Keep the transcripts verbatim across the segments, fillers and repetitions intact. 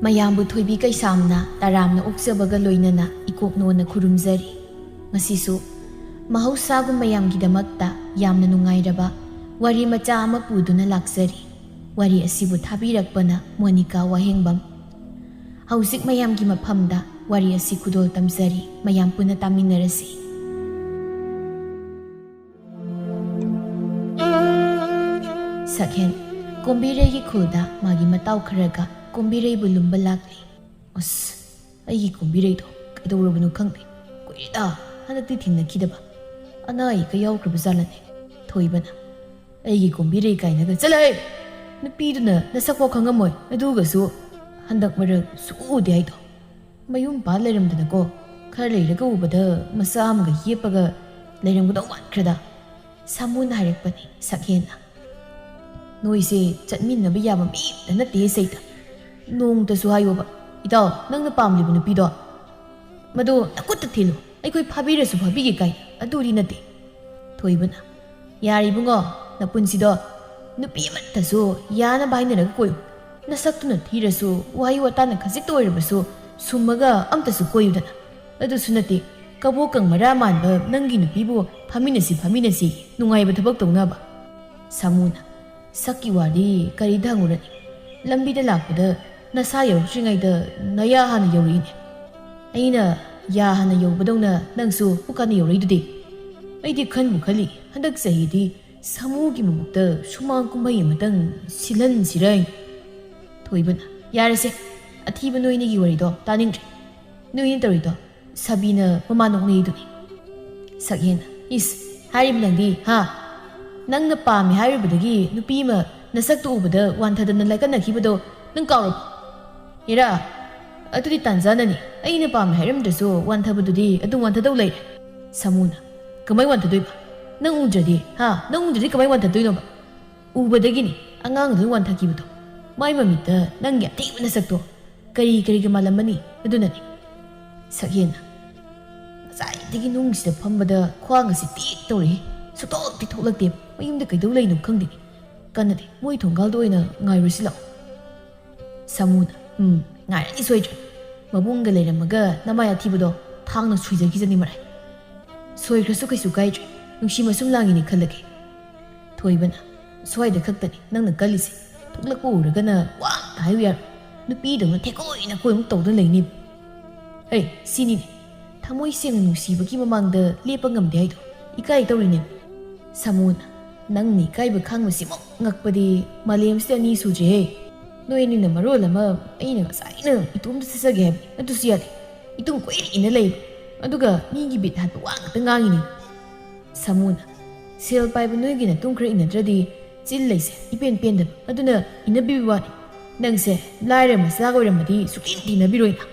ꯃꯌꯥꯝꯕꯨ ꯊꯣꯏꯕꯤ ꯀꯩꯁꯥꯝꯅ ꯇꯔꯥꯝꯅ ꯑꯣꯛꯆꯕꯒ ꯂꯣꯏꯅꯅ ꯏꯀꯣꯛ ꯅꯣꯟꯅ ꯈꯨꯔꯨꯝꯖꯔꯤ꯫ ꯉꯁꯤꯁꯨ ꯃꯍꯧꯁꯥꯒꯨꯝ ꯃꯌꯥꯝꯒꯤꯗꯃꯛꯇ ꯌꯥꯝꯅ ꯅꯨꯡꯉꯥꯏꯔꯕ ꯋꯥꯔꯤ ꯃꯆꯥ ꯑꯃ ꯄꯨꯗꯨꯅ ꯂꯥꯛꯆꯔꯤ꯫ ꯋꯥꯔꯤ ꯑꯁꯤꯕꯨ ꯊꯥꯕꯤꯔꯛꯄꯅ ꯃꯣꯅꯤꯀꯥ ꯋꯥꯍꯦꯡꯕꯝ꯫ ꯍꯧꯖꯤꯛ ꯃꯌꯥꯝꯒꯤ ꯃꯐꯝꯗ ꯋꯥꯔꯤ ꯑꯁꯤ ꯈꯨꯗꯣꯜ ꯇꯝꯖꯔꯤ꯫ ꯃꯌꯥꯝ ꯄꯨꯟꯅ ꯇꯥꯃꯤꯟꯅꯔꯁꯤ꯫ ꯁꯛꯍꯦꯟ꯫ ꯀꯣꯝꯕꯤꯔꯩꯒꯤ ꯈꯨꯜꯗ ꯃꯥꯒꯤ ꯃꯇꯥꯎ ꯈꯔꯒ ꯀꯣꯝꯕꯤꯔꯩꯕꯨ ꯂꯨꯝꯕ ꯂꯥꯛꯂꯤ꯫ "ꯑꯁ, ꯑꯩꯒꯤ ꯀꯣꯝꯕꯤꯔꯩꯗꯣ ꯀꯩꯗꯧꯔꯕꯅꯣ ꯈꯪꯗꯦ꯫ ꯀꯨꯏꯔꯦꯗ ꯍꯟꯗꯛꯇꯤ ꯊꯦꯡꯅꯈꯤꯗꯕ꯫ ꯑꯅꯥ ꯑꯌꯦꯛꯀ ꯌꯥꯎꯈ꯭ꯔꯕ ꯖꯥꯠꯂꯅꯦ?" ꯊꯣꯏꯕꯅ꯫ "ꯑꯩꯒꯤ ꯀꯣꯝꯕꯤꯔꯩ ꯀꯥꯏꯅꯒ, ꯆꯠꯂꯍꯦ! ꯅꯨꯄꯤꯗꯨꯅ ꯅꯁꯛꯐꯥꯎ ꯈꯪꯉꯝꯃꯣꯏ꯫ ꯑꯗꯨꯒꯁꯨ ꯍꯟꯗꯛ ꯃꯔꯛ ꯁꯨꯛꯎ ꯎꯗꯦ ꯍꯥꯏꯗꯣ꯫ ꯃꯌꯨꯝ ꯄꯥꯜ ꯂꯩꯔꯝꯗꯅꯀꯣ, ꯈꯔ ꯂꯩꯔꯒ ꯎꯕꯗ ꯃꯆꯥ ꯑꯃꯒ ꯌꯦꯞꯄꯒ ꯂꯩꯔꯝꯒꯗꯧ ꯃꯥꯟꯈ꯭ꯔꯦꯗ꯫" ꯁꯥꯃꯨꯅ ꯍꯥꯏꯔꯛꯄꯅꯤ ꯁꯛꯍꯦꯟꯅ꯫ "ꯅꯣꯏꯁꯦ ꯆꯠꯃꯤꯟꯅꯕ ꯌꯥꯕ ꯃꯤ ꯑꯝꯇ ꯅꯠꯇꯦ ꯁꯩꯇ꯫ ꯅꯣꯡꯇꯁꯨ ꯍꯥꯏꯌꯣꯕ, 'ꯏꯇꯥꯎ, ꯅꯪꯅ ꯄꯥꯝꯂꯤꯕ ꯅꯨꯄꯤꯗꯣ ꯃꯗꯨ ꯅꯈꯨꯠꯇ ꯊꯤꯜꯂꯨ, ꯑꯩꯈꯣꯏ ꯐꯥꯕꯤꯔꯁꯨ ꯐꯥꯕꯤꯒꯦ' ꯀꯥꯏ꯫ ꯑꯗꯨꯗꯤ ꯅꯠꯇꯦ꯫" ꯊꯣꯏꯕꯅ꯫ "ꯌꯥꯔꯦ ꯏꯕꯨꯡꯉꯣ, ꯅꯄꯨꯟꯁꯤꯗꯣ ꯅꯨꯄꯤ ꯑꯃꯠꯇꯁꯨ ꯌꯥꯅꯕ ꯍꯥꯏꯅꯔꯒ ꯀꯣꯏꯌꯨ꯫ ꯅꯁꯛꯇꯨꯅ ꯊꯤꯔꯁꯨ, ꯋꯥꯍꯩ ꯋꯥꯇꯥꯅ ꯈꯖꯤꯛꯇ ꯑꯣꯏꯔꯕꯁꯨ ꯁꯨꯝꯃꯒ ꯑꯝꯇꯁꯨ ꯀꯣꯏꯌꯨꯗꯅ꯫ ꯑꯗꯨꯁꯨ ꯅꯠꯇꯦ, ꯀꯕꯣꯀꯪ ꯃꯔꯥ ꯃꯥꯟꯕ ꯅꯪꯒꯤ ꯅꯨꯄꯤꯕꯨ ꯐꯥꯃꯤꯟꯅꯁꯤ, ꯐꯥꯃꯤꯟꯅꯁꯤ, ꯅꯨꯡꯉꯥꯏꯕ ꯊꯕꯛ ꯇꯧꯅꯕ꯫" ꯁꯥꯃꯨꯅ꯫ "ꯁꯛꯀꯤ ꯋꯥꯗꯤ ꯀꯔꯤꯗ ꯍꯪꯉꯨꯔꯅꯤ? ꯂꯝꯕꯤꯗ ꯂꯥꯛꯄꯗ ꯅꯁꯥ ꯌꯧꯔꯛꯇ꯭ꯔꯤꯉꯩꯗ ꯅꯌꯥ ꯍꯥꯟꯅ ꯌꯧꯔꯛꯏꯅꯦ꯫ ꯑꯩꯅ ꯌꯥ ꯍꯥꯟꯅ ꯌꯧꯕꯗꯧꯅ ꯅꯪꯁꯨ ꯄꯨꯛ ꯍꯥꯟꯅ ꯌꯧꯔꯛꯏꯗꯨꯗꯤ꯫ ꯑꯩꯗꯤ ꯈꯟꯕꯨ ꯈꯜꯂꯤ, ꯍꯟꯗꯛ ꯆꯍꯤꯗꯤ ꯁꯥꯃꯨꯒꯤ ꯃꯕꯨꯛꯇ ꯁꯨꯃꯥꯡ ꯀꯨꯝꯍꯩ ꯑꯃꯇꯪ ꯁꯤꯜꯍꯟꯁꯤꯔ ꯍꯥꯏꯅ꯫" ꯊꯣꯏꯕꯅ꯫ "ꯌꯥꯔꯦꯁꯦ, ꯑꯊꯤꯕ ꯅꯣꯏꯅꯤꯒꯤ ꯋꯥꯔꯤꯗꯣ ꯇꯥꯅꯤꯡꯗ꯭ꯔꯦ꯫ ꯅꯣꯏꯅꯤ ꯇꯧꯔꯤꯗꯣ ꯁꯥꯕꯤꯅ ꯃꯃꯥ ꯅꯣꯛꯅꯩꯗꯨꯅꯤ꯫" ꯁꯛꯍꯦꯟꯅ꯫ "ꯏꯁ, ꯍꯥꯏꯔꯤꯕ ꯅꯪꯗꯤ, ꯍꯥ? ꯅꯪꯅ ꯄꯥꯝꯃꯤ ꯍꯥꯏꯔꯨꯕꯗꯒꯤ ꯅꯨꯄꯤ ꯑꯃ ꯅꯁꯛꯇꯨ ꯎꯕꯗ ꯋꯥꯟꯊꯗꯅ ꯂꯥꯏꯀꯠꯅꯈꯤꯕꯗꯣ ꯅꯪ ꯀꯥꯎꯔꯕꯣ? ꯍꯦꯔꯥ, ꯑꯗꯨꯗꯤ ꯇꯥꯟꯖꯥꯅꯅꯤ꯫ ꯑꯩꯅ ꯄꯥꯝꯃꯤ ꯍꯥꯏꯔꯝꯗ꯭ꯔꯁꯨ ꯋꯥꯟꯊꯕꯗꯨꯗꯤ ꯑꯗꯨꯝ ꯋꯥꯟꯊꯗꯧ ꯂꯩꯔꯦ꯫" ꯁꯥꯃꯨꯅ꯫ "ꯀꯃꯥꯏ ꯋꯥꯟꯊꯗꯣꯏꯕ? ꯅꯪ ꯎꯗ꯭ꯔꯗꯤ, ꯍꯥ? ꯅꯪ ꯎꯗ꯭ꯔꯗꯤ ꯀꯃꯥꯏ ꯋꯥꯟꯊꯗꯣꯏꯅꯣꯕ? ꯎꯕꯗꯒꯤꯅꯤ ꯑꯉꯥꯡꯗꯨꯅ ꯋꯥꯟꯊꯈꯤꯕꯗꯣ꯫ ꯃꯥꯏ ꯃꯃꯤꯠꯇ ꯅꯪꯒꯤ ꯑꯊꯤꯕ ꯅꯁꯛꯇꯣ ꯀꯔꯤ ꯀꯔꯤꯒ ꯃꯥꯜꯂꯝꯃꯅꯤ ꯑꯗꯨꯅꯅꯤ꯫" ꯁꯛꯍꯦꯟꯅ꯫ "ꯉꯁꯥꯏꯗꯒꯤ ꯅꯨꯡꯁꯤꯗ ꯐꯝꯕꯗ ꯈ꯭ꯋꯥꯡ ꯑꯁꯤ ꯇꯦꯛ ꯇꯧꯔꯛꯏ꯫ ꯁꯨꯛꯊꯣꯛꯇꯤ ꯊꯣꯛꯂꯛꯇꯦ꯫ ꯃꯌꯨꯝꯗ ꯀꯩꯗꯧ ꯂꯩꯅꯣ ꯈꯪꯗꯦ꯫ ꯀꯟꯅꯗꯤ ꯃꯣꯏ ꯊꯣꯡꯒꯥꯜꯗ ꯑꯣꯏꯅ ꯉꯥꯏꯔꯨꯁꯤ ꯂꯥꯛꯑꯣ꯫" ꯁꯥꯃꯨꯅ꯫ "ꯎꯝ, ꯉꯥꯏꯔꯅꯤ ꯁꯣꯏꯗ꯭ꯔꯦ꯫ ꯃꯕꯨꯡꯒ ꯂꯩꯔꯝꯃꯒ ꯅꯃꯥꯏ ꯑꯊꯤꯕꯗꯣ ꯊꯥꯡꯅ ꯁꯨꯏꯖꯈꯤꯖꯅꯤ ꯃꯔꯥꯏ꯫ ꯁꯣꯏꯈ꯭ꯔꯁꯨ ꯀꯩꯁꯨ ꯀꯥꯏꯗ꯭ꯔꯦ, ꯅꯨꯡꯁꯤ ꯃꯁꯨꯝ ꯂꯥꯡꯉꯤꯅꯤ ꯈꯜꯂꯒꯦ꯫ ꯊꯣꯏꯕꯅ, ꯁ꯭ꯋꯥꯏꯗ ꯈꯛꯇꯅꯤ ꯅꯪꯅ ꯀꯜꯂꯤꯁꯦ꯫ ꯊꯣꯛꯂꯛꯄ ꯎꯔꯒꯅ ꯋꯥ ꯑꯝꯇ ꯍꯥꯏꯌꯨ ꯌꯥꯔꯣꯏ꯫ ꯅꯨꯄꯤꯗꯧꯅ ꯊꯦꯀꯣꯏꯅ ꯀꯣꯏꯃꯨꯛ ꯇꯧꯗꯨꯅ ꯂꯩꯅꯤ꯫ ꯍꯩ, ꯁꯤꯅꯤꯅꯦ꯫ ꯊꯃꯣꯏ ꯁꯦꯡꯅ ꯅꯨꯡꯁꯤꯕꯒꯤ ꯃꯃꯥꯡꯗ ꯂꯦꯞꯄ ꯉꯝꯗꯦ ꯍꯥꯏꯗꯣ ꯏꯀꯥꯏ ꯇꯧꯔꯤꯅꯦ꯫ ꯁꯥꯃꯨꯅ, ꯅꯪꯅ ꯏꯀꯥꯏꯕ ꯈꯥꯡꯕꯁꯤꯃꯨꯛ ꯉꯛꯄꯗꯤ ꯃꯥꯂꯦꯝꯁꯤꯗ ꯑꯅꯤ ꯁꯨꯗ꯭ꯔꯤꯍꯦ꯫ ꯅꯣꯏ ꯑꯅꯤꯅ ꯃꯔꯣꯜ ꯑꯃ ꯑꯩꯅ ꯉꯁꯥꯏꯅ ꯏꯇꯣꯝꯇ ꯆꯠꯆꯒꯦ ꯍꯥꯏꯕꯅꯤ, ꯑꯗꯨꯁꯨ ꯌꯥꯗꯦ꯫ ꯏꯇꯨꯡ ꯀꯣꯏꯏꯟ ꯏꯟꯅ ꯂꯩꯕ, ꯑꯗꯨꯒ ꯃꯤꯒꯤ ꯕꯤꯠ ꯍꯥꯠꯄ ꯋꯥ ꯉꯥꯛꯇ ꯉꯥꯡꯉꯤꯅꯦ꯫ ꯁꯥꯃꯨꯅ, ꯁꯦꯜ ꯄꯥꯏꯕ ꯅꯣꯏꯒꯤ ꯅꯇꯨꯡ ꯈꯔ ꯏꯟꯅꯗ꯭ꯔꯗꯤ ꯆꯤꯜ ꯂꯩꯁꯦ ꯏꯄꯦꯟ ꯄꯦꯟꯗꯕ, ꯑꯗꯨꯅ ꯏꯟꯅꯕꯤꯕ ꯋꯥꯅꯤ꯫ ꯅꯪꯁꯦ ꯂꯥꯏꯔ ꯃꯆꯥꯒ ꯑꯣꯏꯔꯝꯃꯗꯤ ꯁꯨꯛꯊꯦꯡ ꯊꯦꯡꯅꯕꯤꯔꯣꯏꯅ꯫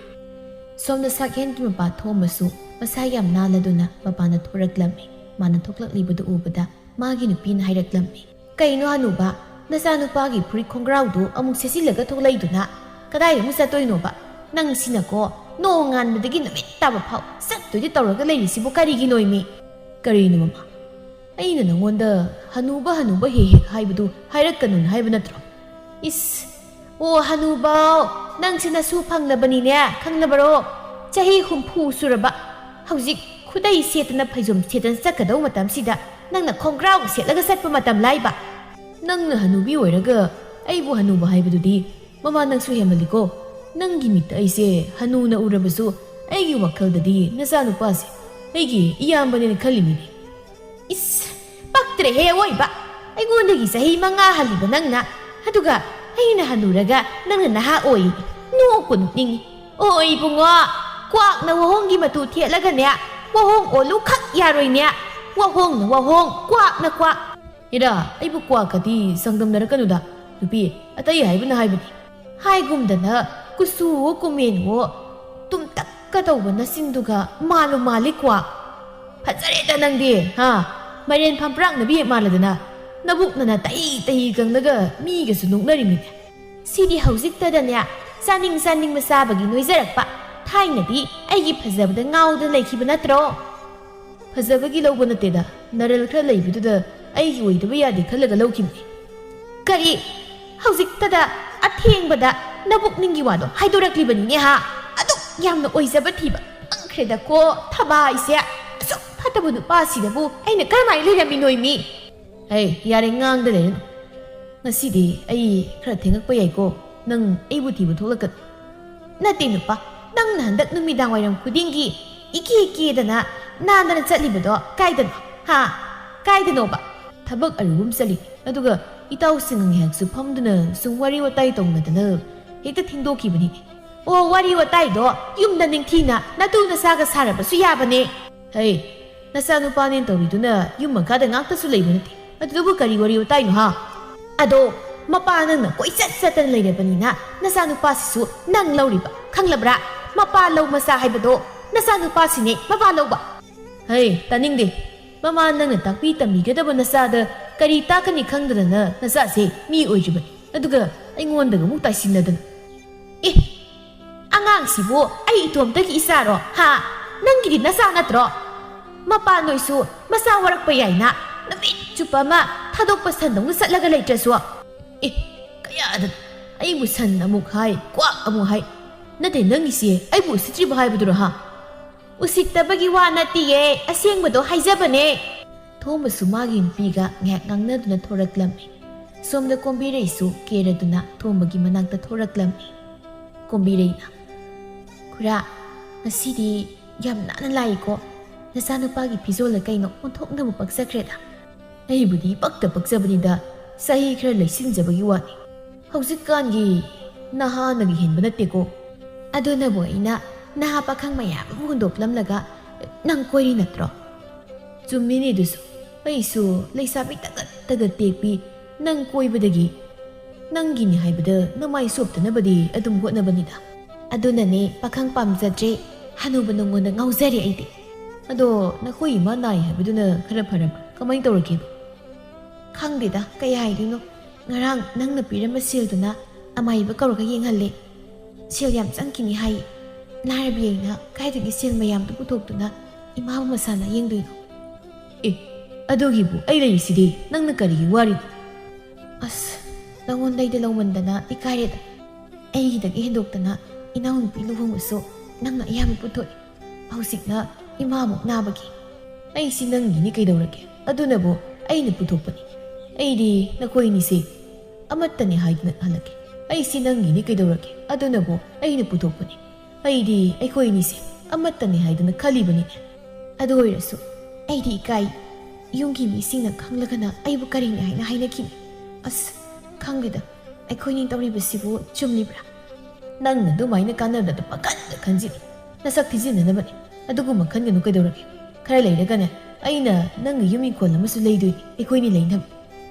ꯁꯣꯝꯗ ꯁꯛꯍꯦꯟꯒꯤ ꯃꯄꯥ ꯊꯣꯝꯕꯁꯨ ꯃꯁꯥ ꯌꯥꯝ ꯅꯥꯜꯂꯗꯨꯅ ꯃꯄꯥꯟꯗ ꯊꯣꯔꯛꯂꯝꯃꯤ꯫ ꯃꯥꯅ ꯊꯣꯛꯂꯛꯂꯤꯕꯗꯨ ꯎꯕꯗ ꯃꯥꯒꯤ ꯅꯨꯄꯤꯅ ꯍꯥꯏꯔꯛꯂꯝꯃꯤ, "ꯀꯩꯅꯣ ꯍꯅꯨꯕ, ꯅꯆꯥꯅꯨꯄꯥꯒꯤ ꯐꯨꯔꯤꯠ ꯈꯣꯡꯒ꯭ꯔꯥꯎꯗꯨ ꯑꯃꯨꯛ ꯁꯦꯠꯆꯤꯜꯂꯒ ꯊꯣꯛꯂꯛꯏꯗꯨꯅ? ꯀꯗꯥꯏꯗ ꯑꯃꯨꯛ ꯆꯠꯇꯣꯏꯅꯣꯕ? ꯅꯪ ꯁꯤꯅꯀꯣ, ꯅꯣꯡ ꯉꯥꯟꯕꯗꯒꯤ ꯅꯨꯃꯤꯠ ꯇꯥꯕ ꯐꯥꯎ ꯆꯠꯇꯣꯏꯗꯤ ꯇꯧꯔꯒ ꯂꯩꯔꯤꯁꯤꯕꯨ ꯀꯔꯤꯒꯤꯅꯣꯏꯃꯤ?" "ꯀꯔꯤꯅꯣ ꯃꯃꯥ? ꯑꯩꯅ ꯅꯉꯣꯟꯗ ꯍꯅꯨꯕ ꯍꯅꯨꯕ ꯍꯦꯛ ꯍꯦꯛ ꯍꯥꯏꯕꯗꯨ ꯍꯥꯏꯔꯛꯀꯅꯨꯅ ꯍꯥꯏꯕ ꯅꯠꯇ꯭ꯔꯣ?" "ꯏꯁ, ꯑꯣ ꯍꯅꯨꯕꯥꯎ, ꯅꯪꯁꯦ ꯅꯁꯨ ꯐꯪꯂꯕꯅꯤꯅꯦ, ꯈꯪꯂꯕꯔꯣ? ꯆꯍꯤ ꯍꯨꯝꯐꯨ ꯁꯨꯔꯕ, ꯍꯧꯖꯤꯛ ꯈꯨꯗꯩ ꯁꯦꯠꯇꯅ ꯐꯩꯖꯣꯝ ꯁꯦꯠꯇꯅ ꯆꯠꯀꯗꯧ ꯃꯇꯝꯁꯤꯗ ꯅꯪꯅ ꯈꯣꯡꯒ꯭ꯔꯥꯎ ꯁꯦꯠꯂꯒ ꯆꯠꯄ ꯃꯇꯝ ꯂꯥꯏꯕ?" "ꯅꯪꯅ ꯍꯅꯨꯕꯤ ꯑꯣꯏꯔꯒ ꯑꯩꯕꯨ ꯍꯅꯨꯕ ꯍꯥꯏꯕꯗꯨꯗꯤ ꯃꯃꯥ ꯅꯪꯁꯨ ꯍꯦꯟꯃꯜꯂꯤꯀꯣ꯫ ꯅꯪꯒꯤ ꯃꯤꯠꯇ ꯑꯩꯁꯦ ꯍꯅꯨꯅ ꯎꯔꯕꯁꯨ ꯑꯩꯒꯤ ꯋꯥꯈꯜꯗꯗꯤ ꯅꯆꯥꯅꯨꯄꯥꯁꯦ ꯑꯩꯒꯤ ꯏꯌꯥꯝꯕꯅꯦꯅ ꯈꯜꯂꯤꯃꯤꯅꯦ꯫" "ꯏꯁ, ꯄꯛꯇ꯭ꯔꯦꯍꯦ ꯑꯋꯣꯏꯕ! ꯑꯩꯉꯣꯟꯗꯒꯤ ꯆꯍꯤ ꯃꯉꯥ ꯍꯜꯂꯤꯕ ꯅꯪꯅ, ꯑꯗꯨꯒ ꯑꯩꯅ ꯍꯅꯨꯔꯒ ꯅꯪꯅ ꯅꯍꯥ ꯑꯣꯏ꯫ ꯅꯣꯛꯄꯨ ꯅꯣꯛꯅꯤꯡꯉꯤ꯫ ꯑꯣ ꯏꯕꯨꯡꯉꯣ, ꯀ꯭ꯋꯥꯛꯅ ꯋꯥꯍꯣꯡꯒꯤ ꯃꯇꯨ ꯊꯦꯠꯂꯒꯅꯦ, ꯋꯥꯍꯣꯡ ꯑꯣꯜꯂꯨ ꯈꯛ ꯌꯥꯔꯣꯏꯅꯦ꯫ ꯋꯥꯍꯣꯡꯅ ꯋꯥꯍꯣꯡ, ꯀ꯭ꯋꯥꯛꯅ ꯀ꯭ꯋꯥꯛ꯫" "ꯏꯔꯥ, ꯑꯩꯕꯨ ꯀ꯭ꯋꯥꯛꯀꯗꯤ ꯆꯥꯡꯗꯝꯅꯔꯛꯀꯅꯨꯗ, ꯅꯨꯄꯤ, ꯑꯇꯩ ꯍꯥꯏꯕꯅ ꯍꯥꯏꯕꯅꯤ꯫ ꯍꯥꯏꯒꯨꯝꯗꯅ ꯀꯨꯆꯨꯋꯣ ꯀꯨꯃꯦꯟꯋꯣ ꯇꯨꯝꯇꯛꯀ ꯇꯧꯕ ꯅꯆꯤꯟꯗꯨꯒ ꯃꯥꯜꯂꯨ ꯃꯥꯜꯂꯤ ꯀ꯭ꯋꯥꯛ꯫ ꯐꯖꯔꯦꯗ ꯅꯪꯗꯤ, ꯍꯥ? ꯃꯥꯏꯔꯦꯟ ꯐꯝꯄ꯭ꯔꯥꯛꯅꯕꯤ ꯍꯦꯛ ꯃꯥꯜꯂꯗꯅ, ꯅꯕꯨꯛ ꯅꯅꯥ ꯇꯍꯤ ꯇꯍꯤ ꯀꯪꯂꯒ ꯃꯤꯒꯁꯨ ꯅꯣꯛꯅꯔꯤꯃꯤꯅꯦ꯫ ꯁꯤꯗꯤ ꯍꯧꯖꯤꯛꯇꯗꯅꯦ ꯆꯥꯅꯤꯡ ꯆꯥꯅꯤꯡꯕ ꯆꯥꯕꯒꯤ ꯅꯣꯏꯖꯔꯛꯄ꯫ ꯊꯥꯏꯅꯗꯤ ꯑꯩꯒꯤ ꯐꯖꯕꯗ ꯉꯥꯎꯗꯅ ꯂꯩꯈꯤꯕ ꯅꯠꯇ꯭ꯔꯣ?" "ꯐꯖꯕꯒꯤ ꯂꯧꯕ ꯅꯠꯇꯦꯗ, ꯅꯔꯜ ꯈꯔ ꯂꯩꯕꯗꯨꯗ ꯑꯩꯒꯤ ꯑꯣꯏꯗꯕ ꯌꯥꯗꯦ ꯈꯜꯂꯒ ꯂꯧꯈꯤꯕꯅꯤ꯫" "ꯀꯔꯤ? ꯍꯧꯖꯤꯛꯇꯗ ꯑꯊꯦꯡꯕꯗ ꯅꯕꯨꯛꯅꯤꯡꯒꯤ ꯋꯥꯗꯣ ꯍꯥꯏꯗꯣꯔꯛꯂꯤꯕꯅꯤꯅꯦ ꯍꯥ? ꯑꯗꯨꯛ ꯌꯥꯝꯅ ꯑꯣꯏꯖꯕ ꯊꯤꯕ ꯐꯪꯈ꯭ꯔꯦꯗꯀꯣ ꯊꯕꯥꯏꯁꯦ꯫ ꯑꯁꯨꯛ ꯐꯠꯇꯕ ꯅꯨꯄꯥꯁꯤꯗꯕꯨ ꯑꯩꯅ ꯀꯔꯝꯍꯥꯏꯅ ꯂꯩꯔꯝꯃꯤꯅꯣꯏꯃꯤ? ꯍꯩ, ꯌꯥꯔꯦ, ꯉꯥꯡꯗ ꯂꯩꯔꯅꯨ꯫ ꯉꯁꯤꯗꯤ ꯑꯩ ꯈꯔ ꯊꯦꯡꯉꯛꯄ ꯌꯥꯏꯀꯣ? ꯅꯪ ꯑꯩꯕꯨ ꯊꯤꯕ ꯊꯣꯛꯂꯛꯀꯅꯨ꯫ ꯅꯠꯇꯦ ꯅꯨꯄꯥ, ꯅꯪꯅ ꯍꯟꯗꯛ ꯅꯨꯃꯤꯗꯥꯡ ꯋꯥꯏꯔꯝ ꯈꯨꯗꯤꯡꯒꯤ ꯏꯀꯦ ꯀꯦꯗꯅ ꯅꯥꯟꯗꯅ ꯆꯠꯂꯤꯕꯗꯣ ꯀꯥꯏꯗꯅꯣ? ꯍꯥ? ꯀꯥꯏꯗꯅꯣꯕ? ꯊꯕꯛ ꯑꯔꯨꯕ ꯑꯃ ꯆꯠꯂꯤ꯫ ꯑꯗꯨꯒ ꯏꯇꯥꯎꯁꯤꯡ ꯉꯥꯏꯍꯥꯛꯁꯨ ꯐꯝꯗꯨꯅ ꯁꯨꯝ ꯋꯥꯔꯤ ꯋꯥꯇꯥꯏ ꯇꯧꯅꯗꯅ ꯍꯦꯛꯇ ꯊꯦꯡꯗꯣꯛꯈꯤꯕꯅꯤ꯫ ꯑꯣ, ꯋꯥꯔꯤ ꯋꯥꯇꯥꯏꯗꯣ ꯌꯨꯝꯗ ꯅꯤꯡꯊꯤꯅ ꯅꯇꯨ ꯅꯆꯥꯒ ꯁꯥꯔꯕꯁꯨ ꯌꯥꯕꯅꯦ꯫ ꯍꯩ, ꯅꯆꯥꯅꯨꯄꯥꯅꯦꯅ ꯇꯧꯔꯤꯗꯨꯅ ꯌꯨꯝ ꯃꯈꯥꯗ ꯉꯥꯛꯇꯁꯨ ꯂꯩꯕ ꯅꯠꯇꯦ꯫ ꯑꯗꯨꯗꯨꯕꯨ ꯀꯔꯤ ꯋꯥꯔꯤ ꯋꯥꯇꯥꯏꯅꯣ ꯍꯥ? ꯑꯗꯣ, ꯃꯄꯥ ꯅꯪꯅ ꯀꯣꯏꯆꯠ ꯆꯠꯇꯅ ꯂꯩꯔꯕꯅꯤꯅ ꯅꯆꯥꯅꯨꯄꯥꯁꯤꯁꯨ ꯅꯪ ꯂꯧꯔꯤꯕ, ꯈꯪꯂꯕ꯭ꯔꯥ? ꯃꯄꯥ ꯂꯧ ꯃꯆꯥ ꯍꯥꯏꯕꯗꯣ ꯅꯆꯥꯅꯨꯄꯥꯁꯤꯅꯦ, ꯃꯄꯥ ꯂꯧꯕ꯫ ꯍꯩ, ꯇꯥꯅꯤꯡꯗꯦ꯫ ꯃꯃꯥ ꯅꯪꯅ ꯇꯥꯛꯄꯤ ꯇꯝꯕꯤꯒꯗꯕ ꯅꯆꯥꯗ ꯀꯔꯤ ꯇꯥꯛꯀꯅꯤ ꯈꯪꯗꯗꯅ ꯅꯆꯥꯁꯦ ꯃꯤ ꯑꯣꯏꯗ꯭ꯔꯤꯕꯅꯤ꯫ ꯑꯗꯨꯒ ꯑꯩꯉꯣꯟꯗꯒ ꯑꯃꯨꯛ ꯇꯥꯏꯁꯤꯟꯅꯗꯅ꯫ ꯑꯦ, ꯑꯉꯥꯡꯁꯤꯕꯨ ꯑꯩ ꯏꯇꯣꯝꯇꯒꯤ ꯏꯆꯥꯔꯣ? ꯍꯥ? ꯅꯪꯒꯤꯗꯤ ꯅꯆꯥ ꯅꯠꯇ꯭ꯔꯣ? ꯃꯄꯥ ꯅꯣꯏꯁꯨ ꯃꯆꯥ ꯋꯥꯔꯛꯄ ꯌꯥꯏꯅ ꯅꯨꯃꯤꯠ ꯆꯨꯞꯄ ꯑꯃ ꯊꯥꯗꯣꯛꯄ ꯁꯟꯗꯧꯅ ꯆꯠꯂꯒ ꯂꯩꯇ꯭ꯔꯁꯨ꯫ ꯑꯦ, ꯀꯌꯥꯗ ꯑꯩꯕꯨ ꯁꯟ ꯑꯃꯨꯛ ꯍꯥꯏ, ꯀ꯭ꯋꯥꯛ ꯑꯃꯨꯛ ꯍꯥꯏ꯫ ꯅꯠꯇꯦ, ꯅꯪꯒꯤꯁꯦ ꯑꯩꯕꯨ ꯎꯁꯤꯠꯇ꯭ꯔꯤꯕ ꯍꯥꯏꯕꯗꯨꯔꯣ ꯍꯥ? ꯎꯁꯤꯠꯇꯕꯒꯤ ꯋꯥ ꯅꯠꯇꯤꯌꯦ, ꯑꯁꯦꯡꯕꯗꯣ ꯍꯥꯏꯖꯕꯅꯦ꯫ ꯊꯣꯝꯕꯁꯨ ꯃꯥꯒꯤ ꯅꯨꯄꯤꯒ ꯉꯥꯏꯍꯥꯛ ꯉꯥꯡꯅꯗꯨꯅ ꯊꯣꯔꯛꯂꯝꯃꯤ꯫ ꯁꯣꯝꯗ ꯀꯣꯝꯕꯤꯔꯩꯁꯨ ꯀꯦꯔꯗꯨꯅ ꯊꯣꯝꯕꯒꯤ ꯃꯅꯥꯛꯇ ꯊꯣꯔꯛꯂꯝꯃꯤ꯫ ꯀꯣꯝꯕꯤꯔꯩꯅ, "ꯈꯨꯔꯥ, ꯉꯁꯤꯗꯤ ꯌꯥꯝ ꯅꯥꯟꯅ ꯂꯥꯛꯏꯀꯣ꯫ ꯅꯆꯥꯅꯨꯄꯥꯒꯤ ꯐꯤꯖꯣꯜꯂ ꯀꯩꯅꯣ ꯑꯣꯟꯊꯣꯛꯅꯕꯨ ꯄꯛꯆꯈ꯭ꯔꯦꯗ꯫" "ꯑꯩꯕꯨꯗꯤ ꯄꯛꯇ ꯄꯛꯆꯕꯅꯤꯗ, ꯆꯍꯤ ꯈꯔ ꯂꯩꯁꯤꯟꯖꯕꯒꯤ ꯋꯥꯅꯤ꯫ ꯍꯧꯖꯤꯛꯀꯥꯟꯒꯤ ꯅꯍꯥꯅꯒ ꯍꯦꯟꯕ ꯅꯠꯇꯦꯀꯣ꯫" "ꯑꯗꯨꯅꯕꯨ ꯑꯩꯅ ꯅꯍꯥ ꯄꯥꯈꯪ ꯃꯌꯥꯝ ꯑꯃ ꯍꯨꯟꯗꯣꯛꯂꯝꯂꯒ ꯅꯪ ꯀꯣꯏꯔꯤ ꯅꯠꯇ꯭ꯔꯣ?" "ꯆꯨꯝꯃꯤꯅꯦ ꯑꯗꯨꯁꯨ꯫ ꯑꯩꯁꯨ ꯂꯩꯁꯥꯕꯤ ꯇꯒꯠ ꯇꯒꯠ ꯇꯦꯛꯄꯤ ꯅꯪ ꯀꯣꯏꯕꯗꯒꯤ ꯅꯪꯒꯤꯅꯤ ꯍꯥꯏꯕꯗ ꯅꯃꯥꯏ ꯆꯣꯞꯇꯅꯕꯗꯤ ꯑꯗꯨꯝ ꯍꯣꯠꯅꯕꯅꯤꯗ꯫" "ꯑꯗꯨꯅꯅꯦ ꯄꯥꯈꯪ ꯄꯥꯝꯖꯗ꯭ꯔꯦ, ꯍꯅꯨꯕ ꯅꯉꯣꯟꯗ ꯉꯥꯎꯖꯔꯦ ꯑꯩꯗꯤ꯫" "ꯑꯗꯣ ꯅꯈꯣꯏ ꯏꯃꯥ ꯅꯥꯏ ꯍꯥꯏꯕꯗꯨꯅ ꯈꯔ ꯐꯔꯕ? ꯀꯃꯥꯏꯅ ꯇꯧꯔꯒꯦꯕ?" "ꯈꯪꯗꯦꯗ, ꯀꯩ ꯍꯥꯏꯗꯣꯏꯅꯣ꯫ ꯉꯔꯥꯡ ꯅꯪꯅ ꯄꯤꯔꯝꯕ ꯁꯦꯜꯗꯨꯅ ꯑꯃꯥꯏꯕ ꯀꯧꯔꯒ ꯌꯦꯡꯍꯜꯂꯦ꯫ ꯁꯦꯜ ꯌꯥꯝ ꯆꯪꯈꯤꯅꯤ ꯍꯥꯏ꯫ ꯂꯥꯏꯔꯕꯤ ꯑꯩꯅ ꯀꯥꯏꯗꯒꯤ ꯁꯦꯜ ꯃꯌꯥꯝꯗꯨ ꯄꯨꯊꯣꯛꯇꯨꯅ ꯏꯃꯥꯕꯨ ꯃꯁꯥ ꯅꯥ ꯌꯦꯡꯗꯣꯏꯅꯣ?" "ꯑꯦ, ꯑꯗꯨꯒꯤꯕꯨ ꯑꯩ ꯂꯩꯔꯤꯁꯤꯗꯤ, ꯅꯪꯅ ꯀꯔꯤꯒꯤ ꯋꯥꯔꯤꯅꯣ?" "ꯑꯁ, ꯅꯪꯉꯣꯟꯗꯩꯗ ꯂꯧꯃꯟꯗꯅ ꯏꯀꯥꯏꯔꯦꯗ꯫ ꯑꯩꯒꯤꯗꯒꯤ ꯍꯦꯟꯗꯣꯛꯇꯅ ꯏꯅꯥꯎꯅꯨꯄꯤ ꯂꯨꯍꯣꯡꯕꯁꯨ ꯅꯪꯅ ꯑꯌꯥꯝꯕ ꯄꯨꯊꯣꯛꯏ꯫ ꯍꯧꯖꯤꯛꯅ ꯏꯃꯥꯃꯨꯛ ꯅꯥꯕꯒꯤ꯫ ꯑꯩꯁꯤ ꯅꯪꯒꯤꯅꯤ ꯀꯩꯗꯧꯔꯒꯦ? ꯑꯗꯨꯅꯕꯨ ꯑꯩꯅ ꯄꯨꯊꯣꯛꯄꯅꯤ꯫ ꯑꯩꯗꯤ ꯅꯈꯣꯏꯅꯤꯁꯦ ꯑꯃꯠꯇꯅꯤ ꯍꯥꯏꯗꯨꯅ ꯈꯜꯂꯛꯀꯦ꯫ ꯑꯩꯁꯤ ꯅꯪꯒꯤꯅꯤ ꯀꯩꯗꯧꯔꯒꯦ? ꯑꯗꯨꯅꯕꯨ ꯑꯩꯅ ꯄꯨꯊꯣꯛꯄꯅꯤ꯫ ꯑꯩꯗꯤ ꯑꯩꯈꯣꯏꯅꯤꯁꯦ ꯑꯃꯠꯇꯅꯤ ꯍꯥꯏꯗꯨꯅ ꯈꯜꯂꯤꯕꯅꯤꯅꯦ꯫ ꯑꯗꯨ ꯑꯣꯏꯔꯁꯨ ꯑꯩꯗꯤ ꯏꯀꯥꯏ꯫ ꯌꯨꯝꯒꯤ ꯃꯤꯁꯤꯡꯅ ꯈꯪꯂꯒꯅ ꯑꯩꯕꯨ ꯀꯔꯤꯅꯤ ꯍꯥꯏꯅ ꯍꯥꯏꯅꯈꯤꯅꯤ꯫ ꯑꯁ, ꯈꯪꯗꯦꯗ, ꯑꯩꯈꯣꯏꯅꯤ ꯇꯧꯔꯤꯕꯁꯤꯕꯨ ꯆꯨꯝꯂꯤꯕ꯭ꯔꯥ? ꯅꯪꯅ ꯑꯗꯨꯃꯥꯏꯅ ꯀꯥꯟꯅꯗꯕ ꯄꯥꯈꯟꯗ ꯈꯟꯖꯤꯜꯂꯤ꯫ ꯅꯁꯛ ꯊꯤꯖꯤꯟꯅꯅꯕꯅꯤ꯫ ꯑꯗꯨꯒꯨꯝꯕ ꯈꯟꯒꯅꯨ ꯀꯩꯗꯧꯔꯒꯦ? ꯈꯔ ꯂꯩꯔꯒꯅꯦ, ꯑꯩꯅ ꯅꯪꯒꯤ ꯌꯨꯝ ꯏꯪꯈꯣꯜ ꯑꯃꯁꯨ ꯂꯩꯗꯣꯏꯅꯤ, ꯑꯩꯈꯣꯏꯅꯤ ꯂꯩꯅꯕ꯫